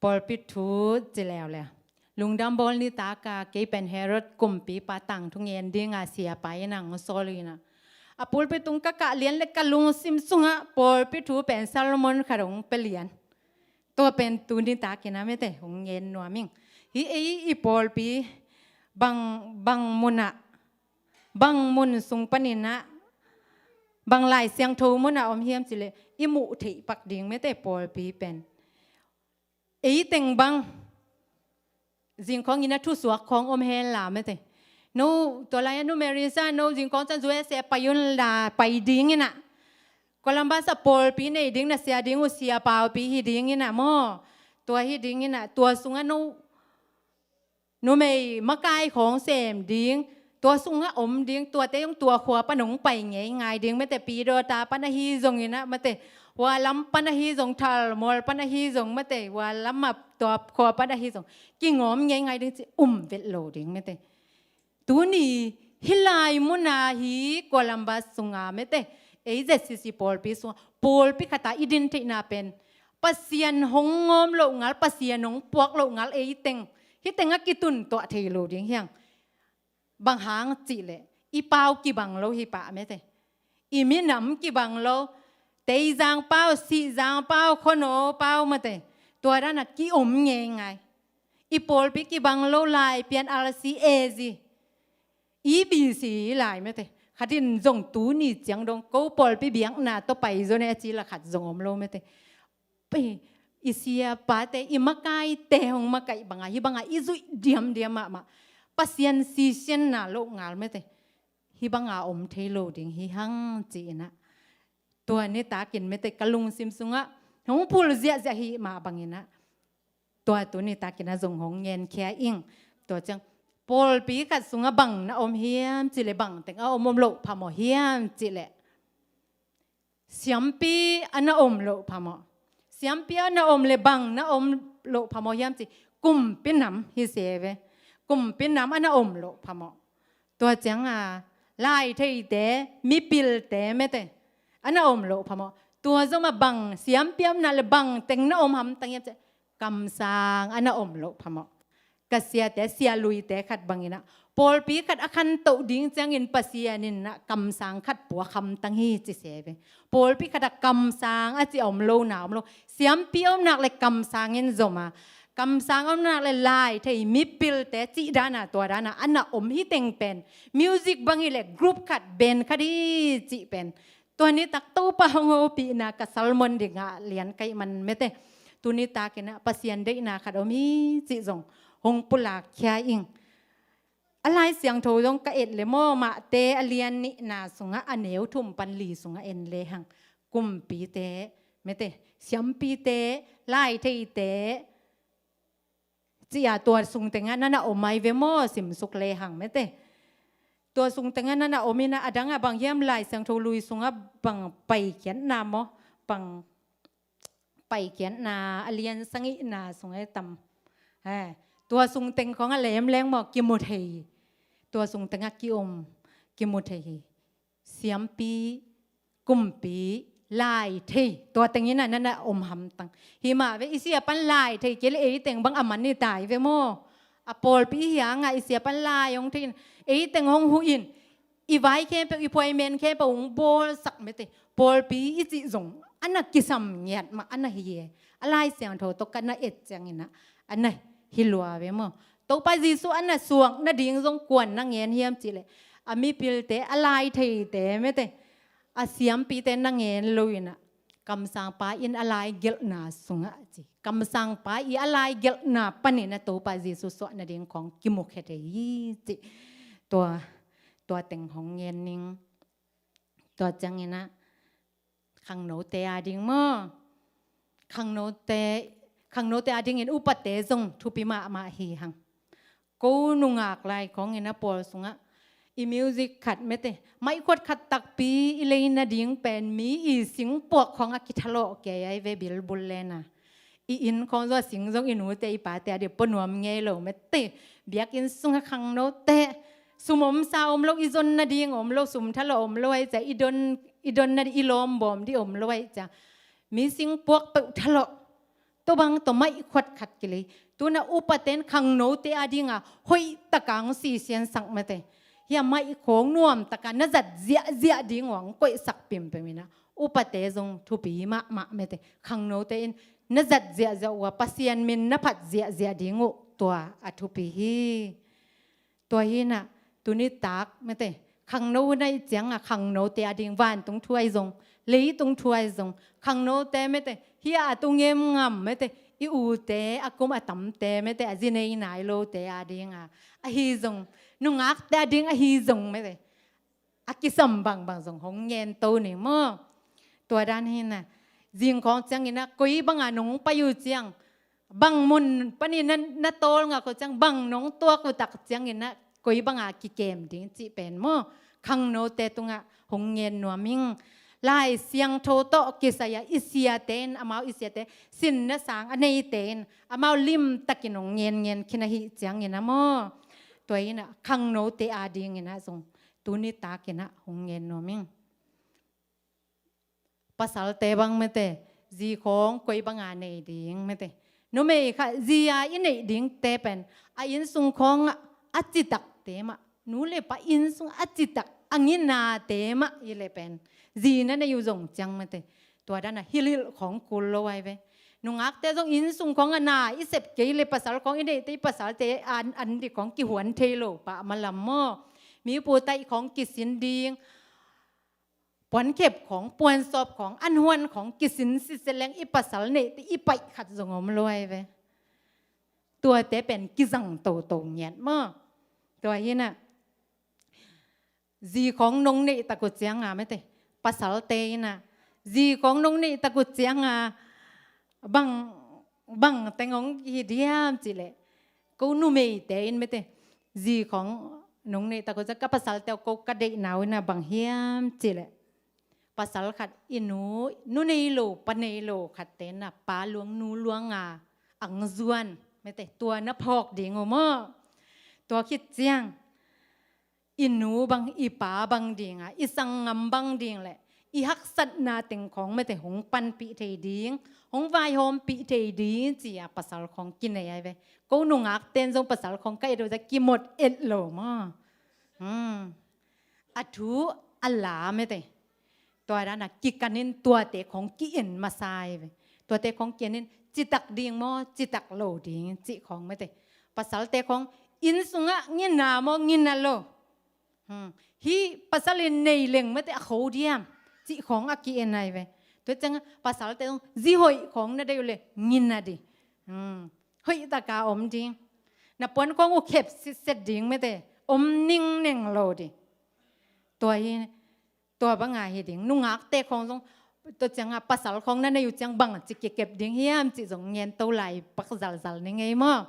pawlpi thu ci leuleu. Lungdam bawl nitaka kei pen Herod kumpipa tangthu ngen dinga siapa inah hong sawl inah a pulpi tung ka kah lian le ka lungsim sungah pawlpi thu pen Solomon khat hong pia lian. Tua pen tuni takinah mete hong ngen nuam ing. Hih ei i pawlpi bang, bang munah, bang mun sung paninah, bang Lai Siangtho munah om hiam cileh i muh theih pak ding mete pawlpi pen. Ei teng bang zingkhawng inah thusuak khawng om hen la mete. No, tua lai-ah Nu Marisa, no zingkhawng ciang U S A pai un la, pai dinginah Columbus ah pawlpi nei ding, na sia ding uh sia paupi hi dinginah maw. Tua hi dinginah tua sungah no numei makai khawng sem ding, tua sungah om ding, tuate zong tua khua pan hong pai ngeingai ding mete, Pidawta pan ahi zonginah mete, hua lam pan ahi zong, Thalmawl pan ahi zong mete, hua lam ah tua khua pan ahi zong kingawm ngeingai ding ci um vet lo ding mete. Tuni hih lai muna hi Columbus sunga mete, ei Z C C pawlpi sunga pawlpi khata i din theihna pen Pasian hong ngawm loh ngal, Pasian hong puak loh ngal ei teng hih tengah kitun tuah thei lo ding hiang. Bang hang cihleh i pau kibang lo hi pah mete. I minam kibang lo, Teizang pau, Sihzang pau, Khuano pau mete. Tua danah ki-om ngeingai. I pawlpi kibang lo lai pian R C A Z. I B C lai mete. Khatin zong tuni ciang dong ko pawlpi biakna tawh pai zo ne a ci la khat zong om lo mete. Pai, i siapate, i makaite hong makaih banga hih banga i zuih diamdiam mahmah. Pasian sisianna loh ngal mete. Hih banga om thei lo ding hi hang ci-inah. Tua nitakin mete ka lungsim sungah hong phul ziahziah hi mah banginah tua tu nitakinah zong hong ngenkhia ing. Tua ciang pawlpi khat sungah bang na om hiam cileh, bang teng a om om loh phamawh hiam cileh, Siampi a na om loh phamawh. Siampi a na om le bang na om loh phamawh hiam ci, kumpi nam hi se ve. Kumpi nam a na om loh phamawh. Tua cianga laitheite, mipilte mete a na om loh phamawh. Tua zoma bang siampi a om na le bang teng na om hamtang hiam ci, kamsang a na om loh phamawh. Ka siate, sialuite khat bangin ah, pawlpi khat a khantoh ding ciangin Pasian in ah kamsang khat puak hamtang hi ci se ve. Pawlpi khat a kamsang a ci a om lo na om lo. Siampi a om nak le kamsang in zom a, kamsang a om nak le lai thei mipilte cih dana tua dana a na om hi teng pen. Music bang hi le group khat, band khat hi cih pen. Tua nitak Topa hong hopihna ka sermon dingah lian kaih man mete. Tuni takin ah Pasian deihna khat om hi cih zong hong pulak khia ing. A Lai Siangtho zong ka et le maw, Mate a lian nihna sungah a neu thum pan li sungah en le hang. Kumpite mete, siampite, laitheite, cia tua sung tengah nana om ai ve maw, simsuk le hang mete. Tua sung tengah nana om ina, a dangah bang hiam, Lai Siangtho lui sungah bang Paikhiatna maw, bang Paikhiatna a lian sagihna sungah tam. He, tua sung teng khawngah lemleng maw, kimu thei hi. Tua sung tengah kiom, kimu thei hi. Siampi, kumpi, lai thei, tua tengin ah nana om hamtang. Hi mah ve, i sia pan lai thei kei le ei teng bang a man i tai ve maw. A pawlpi hi hangah i sia pan lai hong thei in, ei teng hong huh in, i vai khempeuh, i phuaimen khempeuh hong bawlsak mete. Pawlpi i cih zong a na kisam ngiat mah a na hi e. A Lai Siangtho tawh ka na et ciangin ah a na hi lua ve maw. Topa Jesuh a na suak nading zong kuan na ngen hiam cih leh, a mipilte, a laitheite mete, a siampite na ngen lo in ah, kamsangpa in a laigelhna sungah ci, kamsangpa i a laigelhna panin ah Topa Jesuh suah nading khawng kimukhia thei hi cih. Tua, tua teng hong ngen ning. Tua ciangin ah khangnote a ding maw, khangnote, khangnote a dingin upate zong thupi mahmah hi hang. Ko nungak lai khawngin a pawl sungah i music khat mete, maihkhuat khat takpi i lei nading pen mi i singpuak khawng a kithalawh kei ai ve, bilbul lena. I inn khawng zong a sing zong i nute i pate a ding pua nuam ngei lo mete. Biakinn sungah khangnote, sum om sa om lo, i zon nading om lo, sum thalawh om lo ai cia, i don, i don nading, i lawmbawm ding om lo ai cia, mi singpuak peuh thalawh. Tua bang tawh maihkhuat khat kilei. Tuna upaten khangnote a dinga hoihtaka hong sisiansak mete. Hia maih khawng nuamtaka na zat ziahziah ding uh a hong koihsak pimpim ina, upate zong thupi mahmah mete. Khangnote in na zat ziahziah uh a, Pasian min na phat ziahziah ding uh, tua a thupi hi. Tua hi ina, tuni tak mete, khangno na i cianga khangnote a ding vantung thu ai zong, leitung thu ai zong, khangnote mete, hia a tu ngem ngam mete, i ute a kum a tamte mete, a zi nei nai lote a dinga ahi zong, nungakte a ding ahi zong mete, a kisam bangbang zong hong ngen to ni maw. Tua dan hi ina, zing khawng ciangin ah koi banga nong pai uh ciang, bang mun panin na, na tawlngak uh ciang, bang nong tuak uh tak ciangin ah koi banga kikem ding cih pen maw, khangnote tungah hong ngen nuam ing. Lai Siangtho tawh kisai a i siate in, amau i siate, sinna sang a neite in amau limtakin hong ngen ngen khin ahih ciangin ah maw, tua ina khangnote a dingin ah zong tuni takin ah hong ngen nuam ing. Pasalte bang mete, zi khawng koi banga nei ding mete. Numei kha zi a i neih dingte pen a innsung khawngah a citakte mah, nu le pa innsung a citak a nginate mah i le pen, zi na nei uh zong ciang mete, tua dana hilhilh khawng kul lo ai ve. Nungakte zong innsung khawngah na i sep kei le pasal khawng i neihte, i pasalte an, an dik khawng kihuan thei lo pah malam maw. Mi putaih khawng kisin ding, puankhep khawng, puansawp khawng, anhuan khawng kisin sitse leng i pasal neihte i paih khat zong om lo ai ve. Tuate pen kizang toto ngiat maw. Tua hi ina, zi khawng nong neih tak uh cianga mete, pasalte ina, zi khawng nong neih tak uh cianga bang, bang teng hong hi diam cih leh, ko numeite in mete, zi khawng nong neih tak uh ciang ka pasalte uh ko ka deihna uh ina bang hiam cih leh, Pasal khat i nu, nu nei lo, pa nei lo khat te na pa luang nu luang a ang zuan mete, tua na phawk ding uh maw? Tua khit ciang i nu bang, i pa bang ding a, i sanggam bang ding le i haksatna teng khawng mete hong panpih thei ding, hong vaihawmpih thei ding ci a pasal khawng kinei ai ve. Ko nungak ten zong pasal khawng ka et uh za kimot et lo maw? Hmm. A thu a la mete. Tua dana kikanin tuate khawng ki-en masa ai ve. Tuate khawng ki-enin citak ding maw, citak lo ding cih khawng mete. Pasalte khawng inn sungah ngina maw, ngina lo. Hmm. Hih pasal in nei leng mete a kho diam cih khawng a ki-en ai ve. Tua ciang pasalte khawng zi hoih khawng na deih uh le ngina di. Hmm. Hoih taka om ding. Na puan khawng uh khep sitset ding mete. Om ningneng lo di. Tua hi, tua banga hi ding. Nungakte khawng zong, tua cianga pasal khawng na nei uh ciang bang ci kikep ding hiam cih zong ngen to lai pak zalzal ni ngei maw?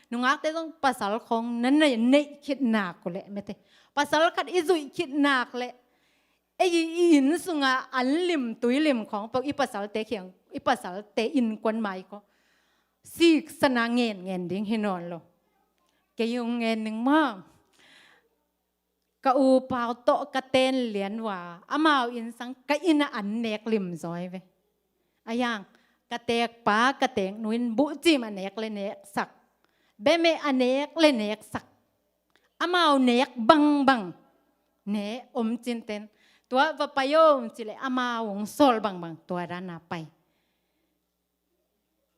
Nungakte zong pasal khawng na nei, neih khit nak uh leh mete. Pasal khat i zuih khit nak leh ei i inn sunga an lim tui lim khawng peuh i pasalte khiang, i pasalte innkuan mai khawng siksana ngen ngen ding hi nawn lo. Kei hong ngen ning maw? Ka u Pau tawh ka ten lian uh a, amau inn sang ka inn ah an nek lim zaw ai ve. A hiang, ka teek pa, ka teek nu in buhcim a nek le neksak, bemeh a nek le neksak. Amau nek bangbang ne om cinten. Tua va pai om ci le amau hong sawl bangbang tua dana pai.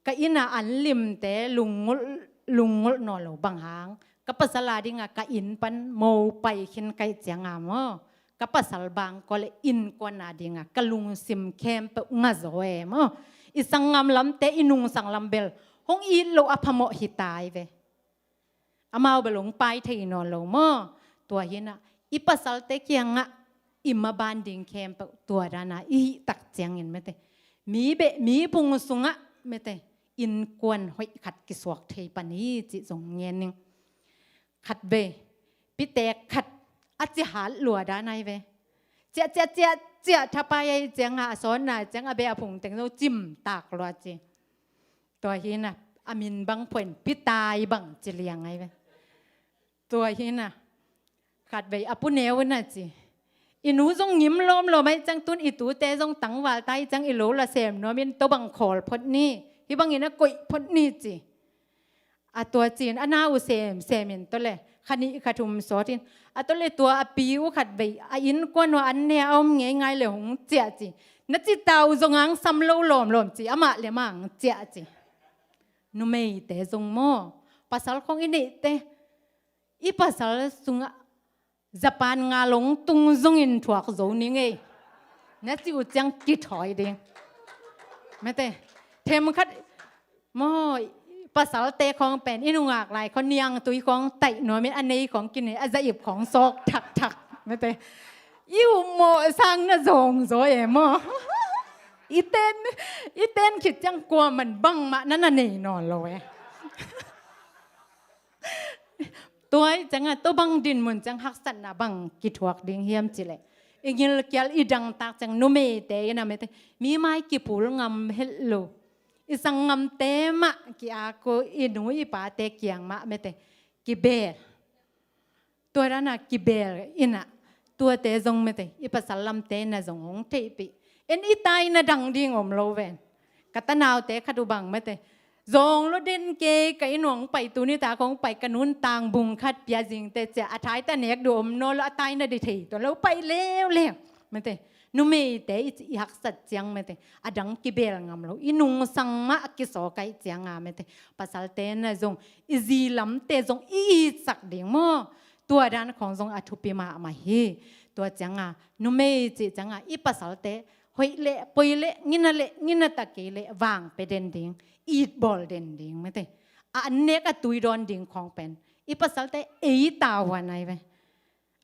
Ka inn ah an limte lungngulh, lungngulh nawn lo bang hang. Ka pasal a dinga ka inn pan mo pai khin kaih cianga maw, ka pasal bang kua le innkuan a dinga ka lungsim khempeuh nga zaw e maw? I sanggam lamte i nungsang lam bel hong it loh a phamawh hi ta ai ve. Amau bel hong pai thei nawn lo maw? Tua hinah i pasalte kiangah i maban ding khempeuh tua dana i hih tak ciangin mete, mi beh mi pung sungah mete innkuan hoih khat kisuak thei pan hi cih zong ngen ning. Khat vei pitek khat a ci hat lua dan ai ve. Ciah ciah ciah ciah thapai ai ciangah a sawnna ciang a beh a phung teng zo cim tak lua ci. Tua hinah a min bang phuain pitai bang ci liang ai ve. Tua hinah khat vei a pu neu na ci, i nu zong ngim lawmlawm ai ciang tun i tute zong tangval tai ciang i lo la sem nuamin tobang khawl phot ni, hih bangin a koih phot ni ci. A tua cin a na uh sem semin tawh le kha nih kha thum sawtin a tawh le tua a pi uh khat vei a innkuan uh an ne a om ngeingai le hong ciah ci. Na ci ta uh zong ang sam lo lawmlawm ci, amah le mah ang ciah ci. Numeite zong maw, pasal khong i neihte i pasal sungah Japan nga long tung zongin thuak zo ni ngei. Na ci uh ciang kithawi ding. Mete themkhat maw, pasalte khawng pen i nungak lai khawng niangtui khawng taih nuamin a nei khawng kinei a zaip khawng sawk thakthak. Mete i uh mawh sang na zawng zaw e maw? I ten, i ten khit ciang kuaman bangmah na na nei nawn lo e. Tua i cianga tua bang dinmun ciang haksatna bang kithuak ding hiam cileh i ngilkial i dangtak ciang numeite i namete mi mai kipul ngam het lo. I sanggamte mah ki-aku i nu i pate kiang mah mete kibel. Tua dana kibel inah tuate zong mete i pasal lamte na zong hong theihpih. En i tai na dang ding om lo ven. Ka tanaute khat uh bang mete zawng lo den kei ka inn hong pai tuni ta kong pai ka nun tang bung khat pia zingte cia a thai ta nek du om naw lo a tai na di thei tua lo pai leuleu. Mete numeite i, i haksat ciang mete a dang kibel ngam lo i nungsang mah a kisaw kaih cianga mete pasalte na zong i zi lamte zong i itsak ding maw? Tua dan khawng zong a thupi mahmah hi. Tua cianga numei cih cianga i pasalte hoih leh poi leh ngina leh ngina ta kei leh vang pe den ding, itbawl den ding mete a an nek a tui dawn ding khawng pen i pasalte ei tahuan ai ve.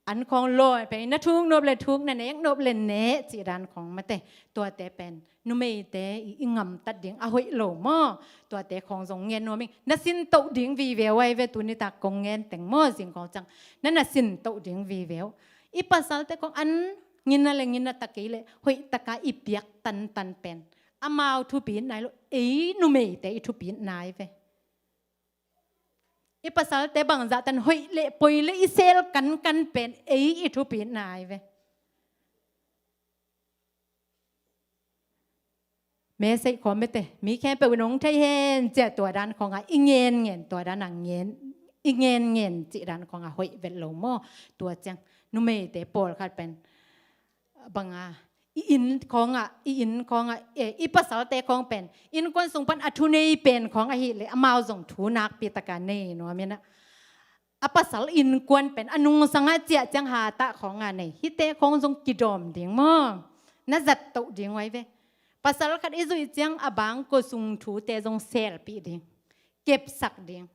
An khawng lawi pen na thuk nop le thuk na nek nop le nek cih dan khawng mete tuate pen numeite i, i ngamtat ding a hoih lo maw? Tuate khawng zong ngen nuam ing. Na sintoh ding vive uh ai ve tuni tak kong ngen teng maw zing khawng ciang na na sintoh ding vive uh. I pasalte khawng an Ngina le ngina ta kei le hoih taka i piak tantan pen amau thupi nai lo, ei numeite i thupi nai ve. I pasalte bangzah tan hoih le poi le i sel kankan pen ei i thupi nai ve. Mesei khawm mete, mi khempeuh in hong thei hen cia tua dan khawngah i ngen ngen, tua dan a ngen, i ngen ngen cih dan khawngah hoih vet lo maw? Tua ciang numeite pawlkhat pen banga i inn khawngah, i inn khawngah, eh, i pasalte khawng pen innkuan sung pan a thu nei pen khawng ahih leh amau zong thu nakpi taka nei nuam inah. A pasal innkuan pen a nungsangah ciah ciang hatah khawngah nei, hihte khawng zong kidawm ding maw? Na zat toh ding uai ve. Pasal khat i zuih ciang a bangkua sung thute zong selpih ding, kepsak ding.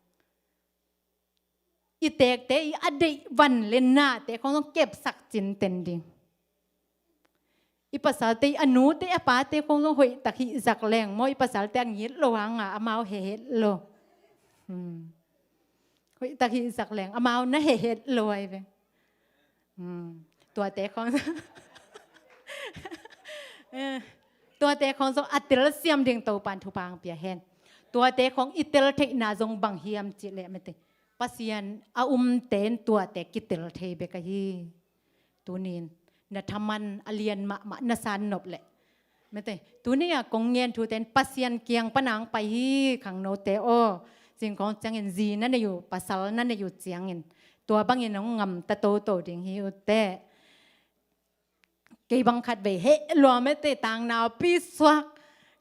I tekte i a deih van le nate khawng zong kepsak cinten ding. I pasalte i a nute a pate khawng zong hoihtak hihzak leng maw, i pasalte a ngit lo hanga amau hehet lo. Hmm. Hoihtak hihzak leng amau na hehet lo ai ve. Hmm. Tuate khawng eh, tuate khawng zong a telsiam ding Topan thupha hong pia hen. Tuate khawng i tel theihna zong bang hiam cih leh mete, Pasian a umten tuate kitel thei bek ahi. Tunin na thaman a lian mahmah na san nop leh mete, tuni a kong ngen thuten Pasian kiang pan ang pai hi khangnote aw. Cingkawng ciangin zi na nei uh, pasal na nei uh ciangin tua bangin hong ngamta toto ding hi utte. Kei bang khat vei heh lua mete, tangnau pisuak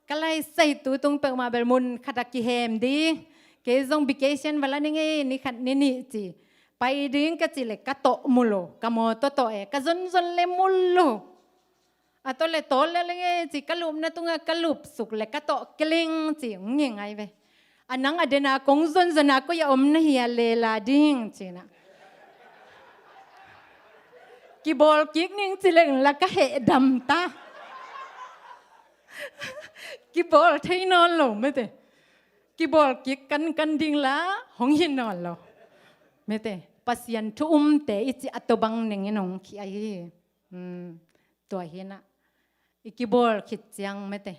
ka lai sai tu tung peuhmah bel mun khat a kihem ding. Kei zong vacation va la ning ei, ni khat ni nih ci. Pai ding ka ci le ka tawh mu lo, ka mawtaw tawh e, ka zonzon le mu lo. A tawh le tawl le leng ei ci, ka lupna tungah ka lupsuk le ka tawh keling ci, hong ngai ve. A nang a dena kong zonzona koi a om na hia lela ding cina. Kibawl kik ning ci leng la ka heh dam ta. Kibawl thei nawn lo mete. Kibawl kik kankan ding la hong hi nawn lo mete. Pasian thu umte i ci a tobang nengin hong khi ahi. Hmm. Tua hinah i kibawl khit ciang mete,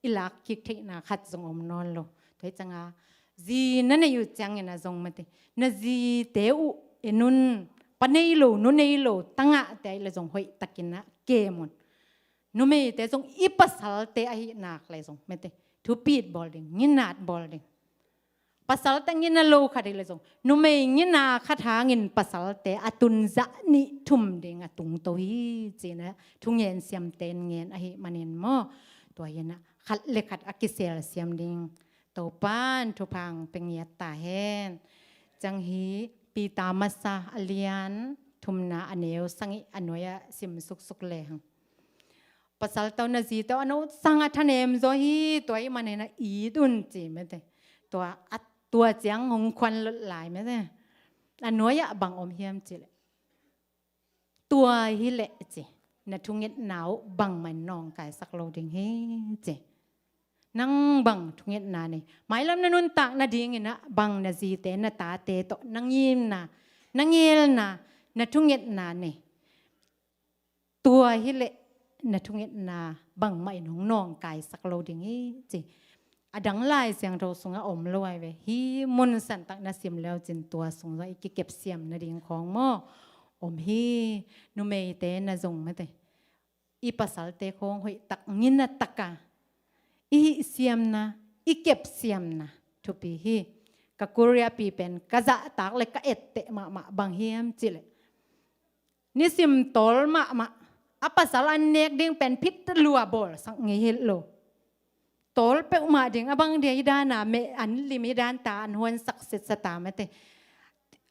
i lak kik theihna khat zong om nawn lo. Tua hi cianga zi na nei uh ciangin a zong mete, na zite uh e nun, pa nei lo, nu nei lo tangahte ahih le zong hoihtakinah kem un. Numeite zong i pasalte ahih nak le zong mete, thupit bawl ding, nginat bawl ding. Pasalte ngina lo khat hi le zong numei ngina khat hangin pasalte a tun zah nih thum ding a tungto hi cina thungen siamten ngen ahih manin maw? Tua hinah khat le khat a kiselsiam ding Topan thupha hong pia ngiat ta hen. Ciang hi Peter masa a lian thumna a neu sangih a nuai-ah sim suksuk lehang. Pasal tau na zi tau a no sanga thanem zaw hi, tua i manena it un ci mete. Tua a tua ciang hong khuan lot lai mete. A nuai-ah bang om hiam ci le, tua hi leh ci, na thungetna uh bangmah in nawngkaisak lo ding hi ci. Nang bang thungetna nei, mailam na nuntak nadinginah bang na zite na tate tawh na ngimna, na ngelna, na thungetna nei. Tua hi leh na thungetna bangmah in hong nawngkaisak lo ding hi ci. A dang Lai Siangtho sungah om lo ai ve. Hi mun santak na sim leu cin tua sungah i kikepsiam nading khawng maw? Om hi. Numeite na zong mete, i pasalte khawng hoihtak ngina taka i hihsiamna, i kepsiamna thupi hi. Ka Korea pi pen ka zahtak le ka etteh mahmah bang hiam ci le, nisim tawl mahmah a pasal an nek ding pen phit lua bawlsak ngei hilh lo. Tawl peuhmah ding a bang dia i dana meh an lim i dan ta an huansak sitsa ta mete.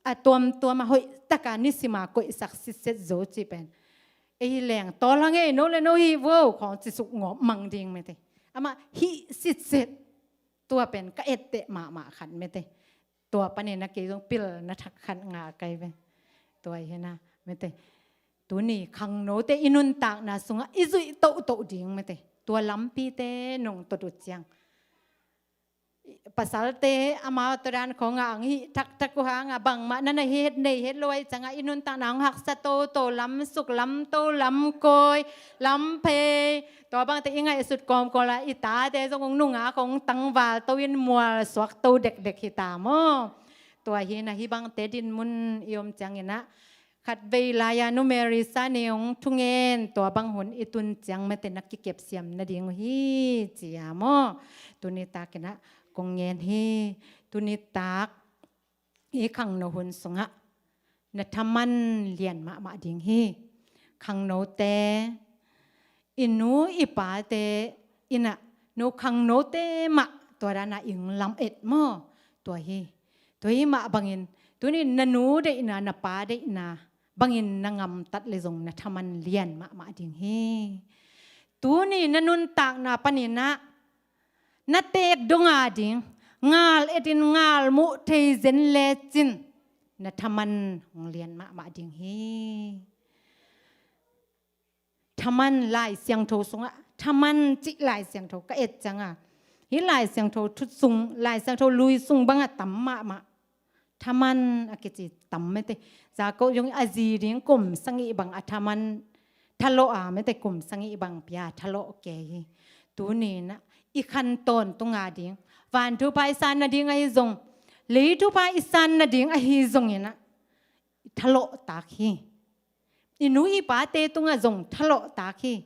A tuamtuam a hoihtaka nisima koihsak sitset zo ci pen. Ei leng tawl hang ei no le no hi vo khawng cisuk ngawp mang ding mete. Amah hih sitset tua pen ka etteh mahmah khat mete. Tua panin a kei zong pil na thak khat ngah kai ve. Tua hi na mete. Tuni khangnote i nuntakna sungah i zuih tohtoh ding mete. Tua lampite nong tot uh ciang Pasalte amau tawh dan khawngah ang hih taktak uh hangah bangmah na na het nei het lo ahih ciangah i nuntakna hong haksa toto, lamsuk lamto, lamkawi, lamphei, tua bangte i ngaihsut kawmkawm a i tate zong hong nungak hong tangval to in mualsuak to dekdek hi ta maw? Tua hi na hih bangte dinmun i om cianginah khatvei lai-a Nu Mary Sani hong thungen tua bang hun i tun ciang mate na kikepsiam nading uh hi ci-a maw? Tuni takinah kong ngen hi. Tuni tak i khangno hun sungah na thaman lian mahmah ding hi. Khangnote, i nu i pate inah no khangnote mah tua dana ing lam et maw? Tua hi. Tua hi mah bangin tuni na nu deihna, na pa deihna bangin na ngamtat le zong na thaman lian mahmah ding hi. Tuni na nuntakna paninah na teek donga ding ngal etin ngal muh thei zen lecin na thaman hong lian mahmah ding hi. Thaman Lai Siangtho sungah, thaman cih Lai Siangtho ka et cianga, hih Lai Siangtho thu sung, Lai Siangtho lui sung bangah tam mahmah. Thaman a kici tam mete. Jakob zong a zi ding kum sagih bang a thaman thalawh a mete, kum sagih bang pia thalawh kei hi. Tuninah i khan tawntunga ding, van thupha i san nading ahi zong, lei thupha i san nading ahi zonginah i thalawh tak hi. I nu i pate tungah zong thalawh tak hi.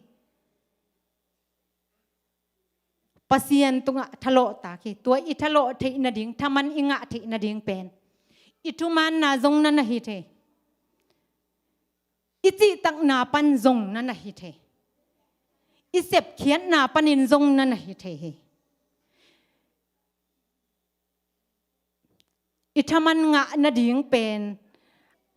Pasian tungah thalawh tak hi. Tua i thalawh theih nading, thaman i ngah theih nading pen i thumaanna zong na na hi thei. I cihtakna pan zong na na hi thei. I sepkhiatna panin zong na na hi thei hi. I thaman ngah nading pen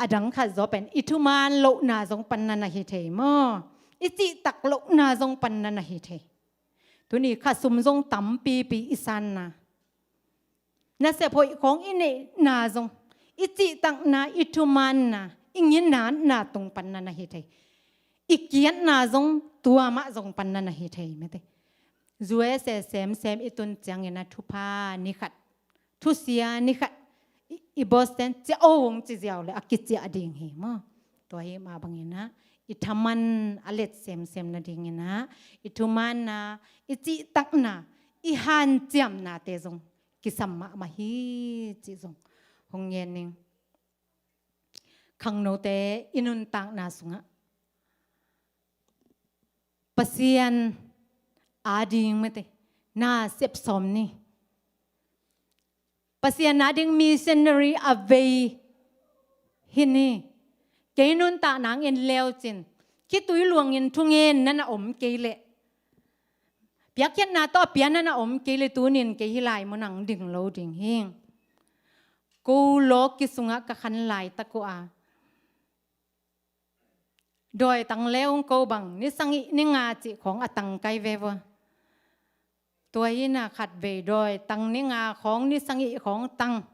a dang khat zaw pen i thumaan lohna zong pan na na hi thei maw? I cihtak lohna zong pan na na hi thei. Tuni khasum zong tampipi i sanna, nasep hoih khawng i neihna zong, i cihtakna, i thumaanna, i nginatna tung pan na na hi thei. I kiatna zong tua mah zong pan na na hi thei mete. U S A semsem i tun ciangin a thupha ni khat, thusia ni khat, i, i Boston ciah o hong ci ziau le a kiciah ding hi maw? Tua hi mah banginah i thaman a let semsem nadinginah i thumaanna, i cihtakna, i hanciamnate zong kisam mahmah hi cih zong hong ngen ning. Khangnote i nuntakna sungah Pasian ading mete na sepsawm ni. Pasian ading missionary a vei hi ni. Kei nuntakna hong en leucin khitui luangin thungen na na om kei leh, piakkhiatna tawh a pia na na om kei leh tunin kei hih lai munah hong ding lo ding hi. Ko lawki sungah ka khan laitak uh a, dawi tang le ung ko bang, ni sagih ni nga cih khawng a tang kai ve vua. Tua hi na khatvei dawi tang ni nga khawng, ni sagih khawng tang.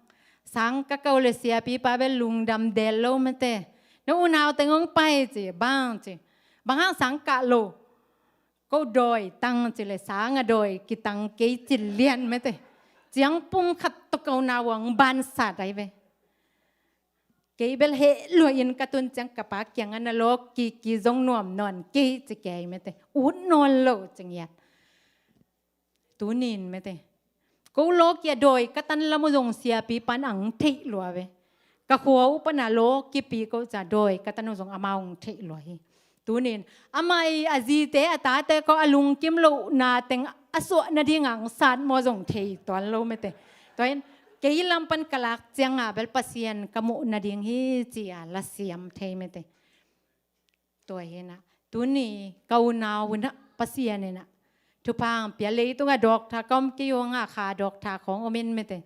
Sang ka ko le siapipa bel lungdam del lo mete. Na unau teng hong pai ci, bang ci. Bang hang sang kah lo. Ko dawi tang ci le sang a dawi kitang kei ci lian mete. Ciang pum khat tawh ko unau hong ban sat ai ve. Kei bel heh lua in ka tun ciang ka pa kiangah na lawki ki zong nuam nawn kei ci kei mete. Ut nawn lo ci ngiat. Tunin mete, ko lawki a dawi ka tan lam uh zong siapipan ang theih lua ve. Ka khua uh pana lawkipi ko ca dawi ka tan uh zong amau ang theih lua hi. Tunin amah i a zite a tate ko a lungkim lohna teng a suah nading ang sat maw zong thei tuan lo mete. Tua in kei lam pan ka lak cianga bel Pasian ka muh nading hi ci-a lasiam thei mete. Tua hinah tuni ka unau inah Pasian inah thupha ang pia, leitunga dawkta ka om kei uh hanga kha dawkta khawng om in mete.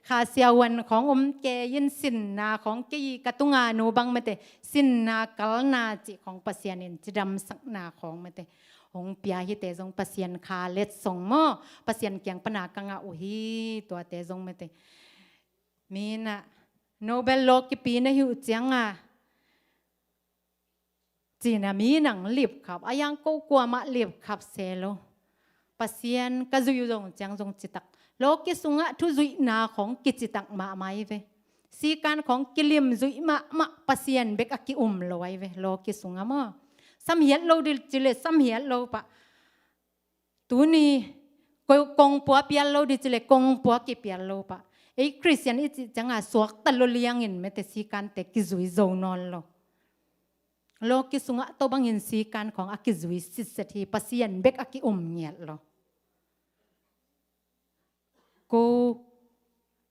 Kha siahuan khawng om kei in sinna khawng kei ka tunga nu bang mete sinna kalna cih khawng Pasian in cidamsakna khawng mete hong pia hite zong Pasian kha letsong maw Pasian kiang pana ka ngah uh hi. Tuate zong mete mi inah Nobel lawkipi na hi uh cianga cina mi nang lipkhap a yang ko kuamah lipkhap se lo. Pasian ka zuih uh zong ciang zong citak. Lawki sungah thuzuihna khawng kicitak mahmah hi ve. Sikan khawng kilim zuih mahmah, Pasian bek a ki-um lo ahi ve. Lawki sungah maw, samhiat lo dih cileh samhiat lo pah. Tuni ko-, kongpua pial lo dih cileh kongpua kipial lo pah. Ei Khristian i cih ciangah suakta lo liangin mete sikante kizui zo nawn lo. Lawki sungah tawh bangin sikan khawng a kizui sitset hi, Pasian bek a ki-um ngiat lo. Ko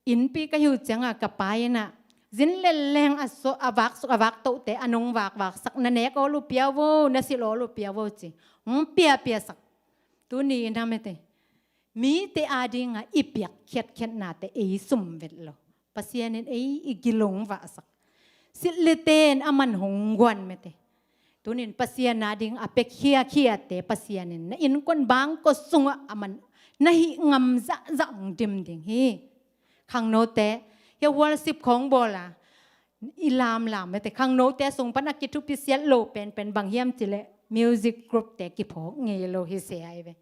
innpi ka hi uh ciangah ka pa innah zin lelleng a so-, a vaksuk a vaktohte a nong vakvaksak, na nek awl uh pia vo, na silh awl uh pia vo ci. Hong piapiasak. Tuni innah mete mite adingah i piak khiatkhiatnate ei sum vet lo. Pasian in ei i gilong vahsak. Silhlite in a man hong guan mete. Tunin Pasian ading a pia khiakhiate Pasian in na innkuan bangkua sungah a man na hih ngam zahzah hong dim ding hi. Khangnote, hia worship khawng bawl a i lamlam mete. Khangnote sung pan a kithupisiat lo penpen bang hiam cileh music group te kiphawk ngei lo hi se ai ve.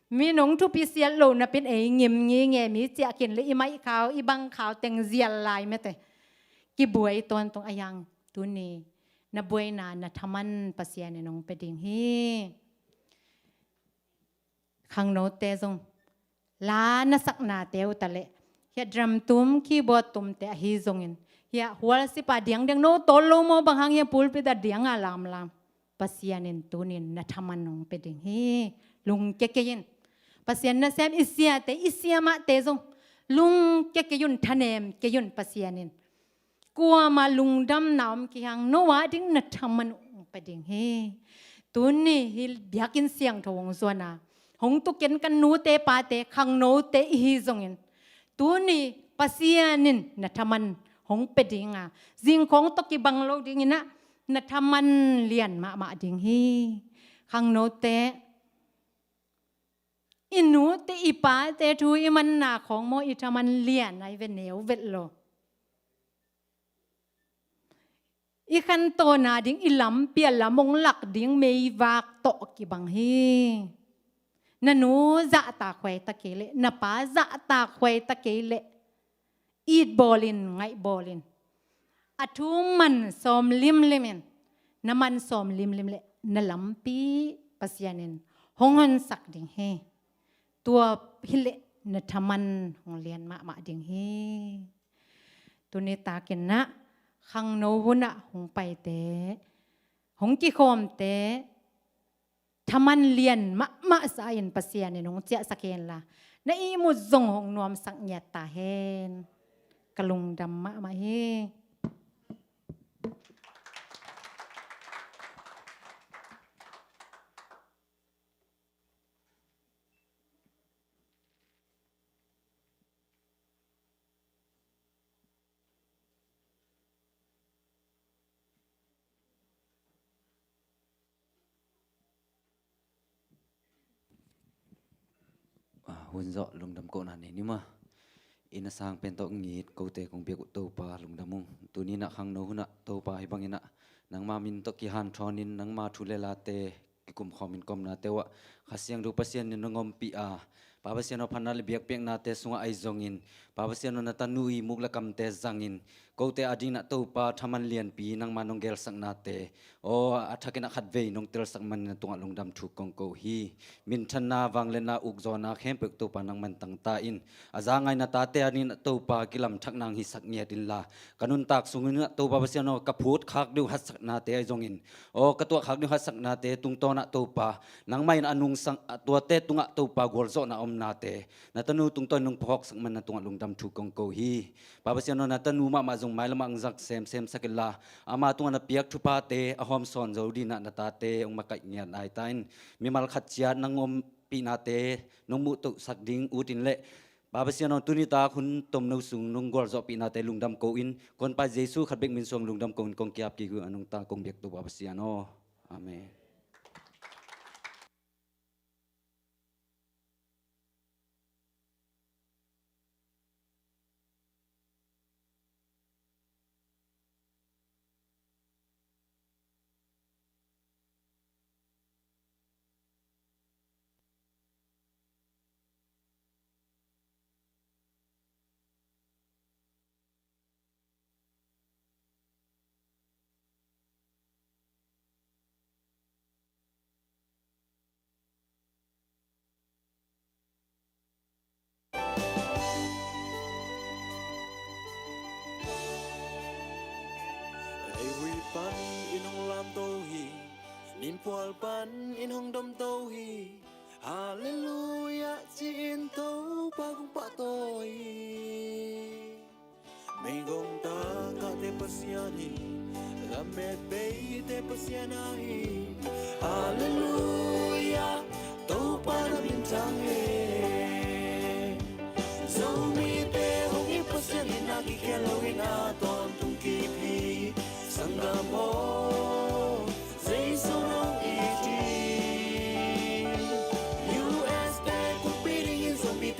Mi nong thupisiat lo napin ei ngim nginge, mi ciah khin le i maih khau i bang khau teng zial lai mete. Kibuai tawntung a hiang tuni na buaina na thaman Pasian in hong pia ding hi. Khangnote zong la na saknate uh taleh, hia drum tum, keyboard tumte ahi zongin, hia worship a diangdiang no tawl lo maw, bang hang hia pulpit a dianga lamlam. Pasian in tunin na thaman hong pia ding hi. Lungkia kei in. Pasian nasem i siate, i siamahte zong lungkia kei un, thanem kei un Pasian in. Kuama lungdamna om kihang, no ading na thaman hong pia ding hi. Tuni hih biakinn siangtho hong zuana hong tukin kan nute pate, khangnote ihi zongin, tuni Pasian in na thaman hong pia dinga, zingkhawng tawh kibang lo dinginah na thaman lian mahmah ding hi. Khangnote, i nute i pate thu i manna khawng maw, i thaman lian ai ve, neu vet lo. I khantawn a ding i lampi a lam hong lak ding meivak tawh kibang hi. Na nu zahtak huai ta kei leh, na pa zahtak huai ta kei leh, it bawlin, ngaih bawlin, a thu man sawm limlimin, na man sawm limlim leh na lampi Pasian in hong honsak ding hi. Tua hileh na thaman hong lian mahmah ding hi. Tuni takinah khangno hunah hong paite, hong kikhawmte, thaman lian mahmah sa-in Pasian in hong ciahsak henla, na ihmut zong hong nuamsak ngiat ta hen. Ka lungdam mahmah hi. Ah, hun zawh lungdam kohna nei ni maw. Inn a sang pen tawh ngit kote kong biak uh Topa lungdam ung. Tuni inah khangno hunah Topa hih banginah nangma min tawh kihanthawn in nangma thu le late kikum khawmin ka omnate uhah Kha Siangtho Pasian in nong ompih a, Pa Pasian aw, phatna le biakpiaknate sungah ahi zongin, Pa Pasian aw, na tanu i muk le kamte zangin kote ading inah Topa thaman lianpi nangma nong gelsaknate, aw, a thakin a khatvei nong telsak manin na tungah lungdam thu kong ko hi. Minthanna, vangliatna, ukzawhna khempeuh Topa nangman tangta in, a za ngai na tate ading inah Topa kilamthak nang hisak ngiat inla, ka nuntak sungin ah Topa Pasian aw, ka phut khak deuh hatsaknate ahi zongin, aw, ka tuah khak deuh hatsaknate tungtawn ah Topa, nangmah in a nungsang, a tuate tungah Topa gualzawhna omnate na tanu tungtawn in nong phawksak man na tungah lungdam thu kong ko hi. Pa Pasian aw, na tanu mahmah zong mailamah hong zak semsem sak inla, ama tungah na piak thuphate a hawmsawn zo ding inah na tate hong makaih ngiat nai ta in, mimal khat ciat nang ompihnate nong muhtohsak ding ut in leh, Pa Pasian aw, tuni tak hun tomno sung nong gualzawhpihnate lungdam ko in, ka Honpa Jesu khat bek min suang lungdam ko in kong ki-ap kik uh a, nungta kong biak Topa Pasian aw. Amen. hong domto hi. Halleluiah ci-in Topa kong pahtawi hi. Meigong takahte Pasian hi. Lametbeite Pasian ahi. Halleluiah.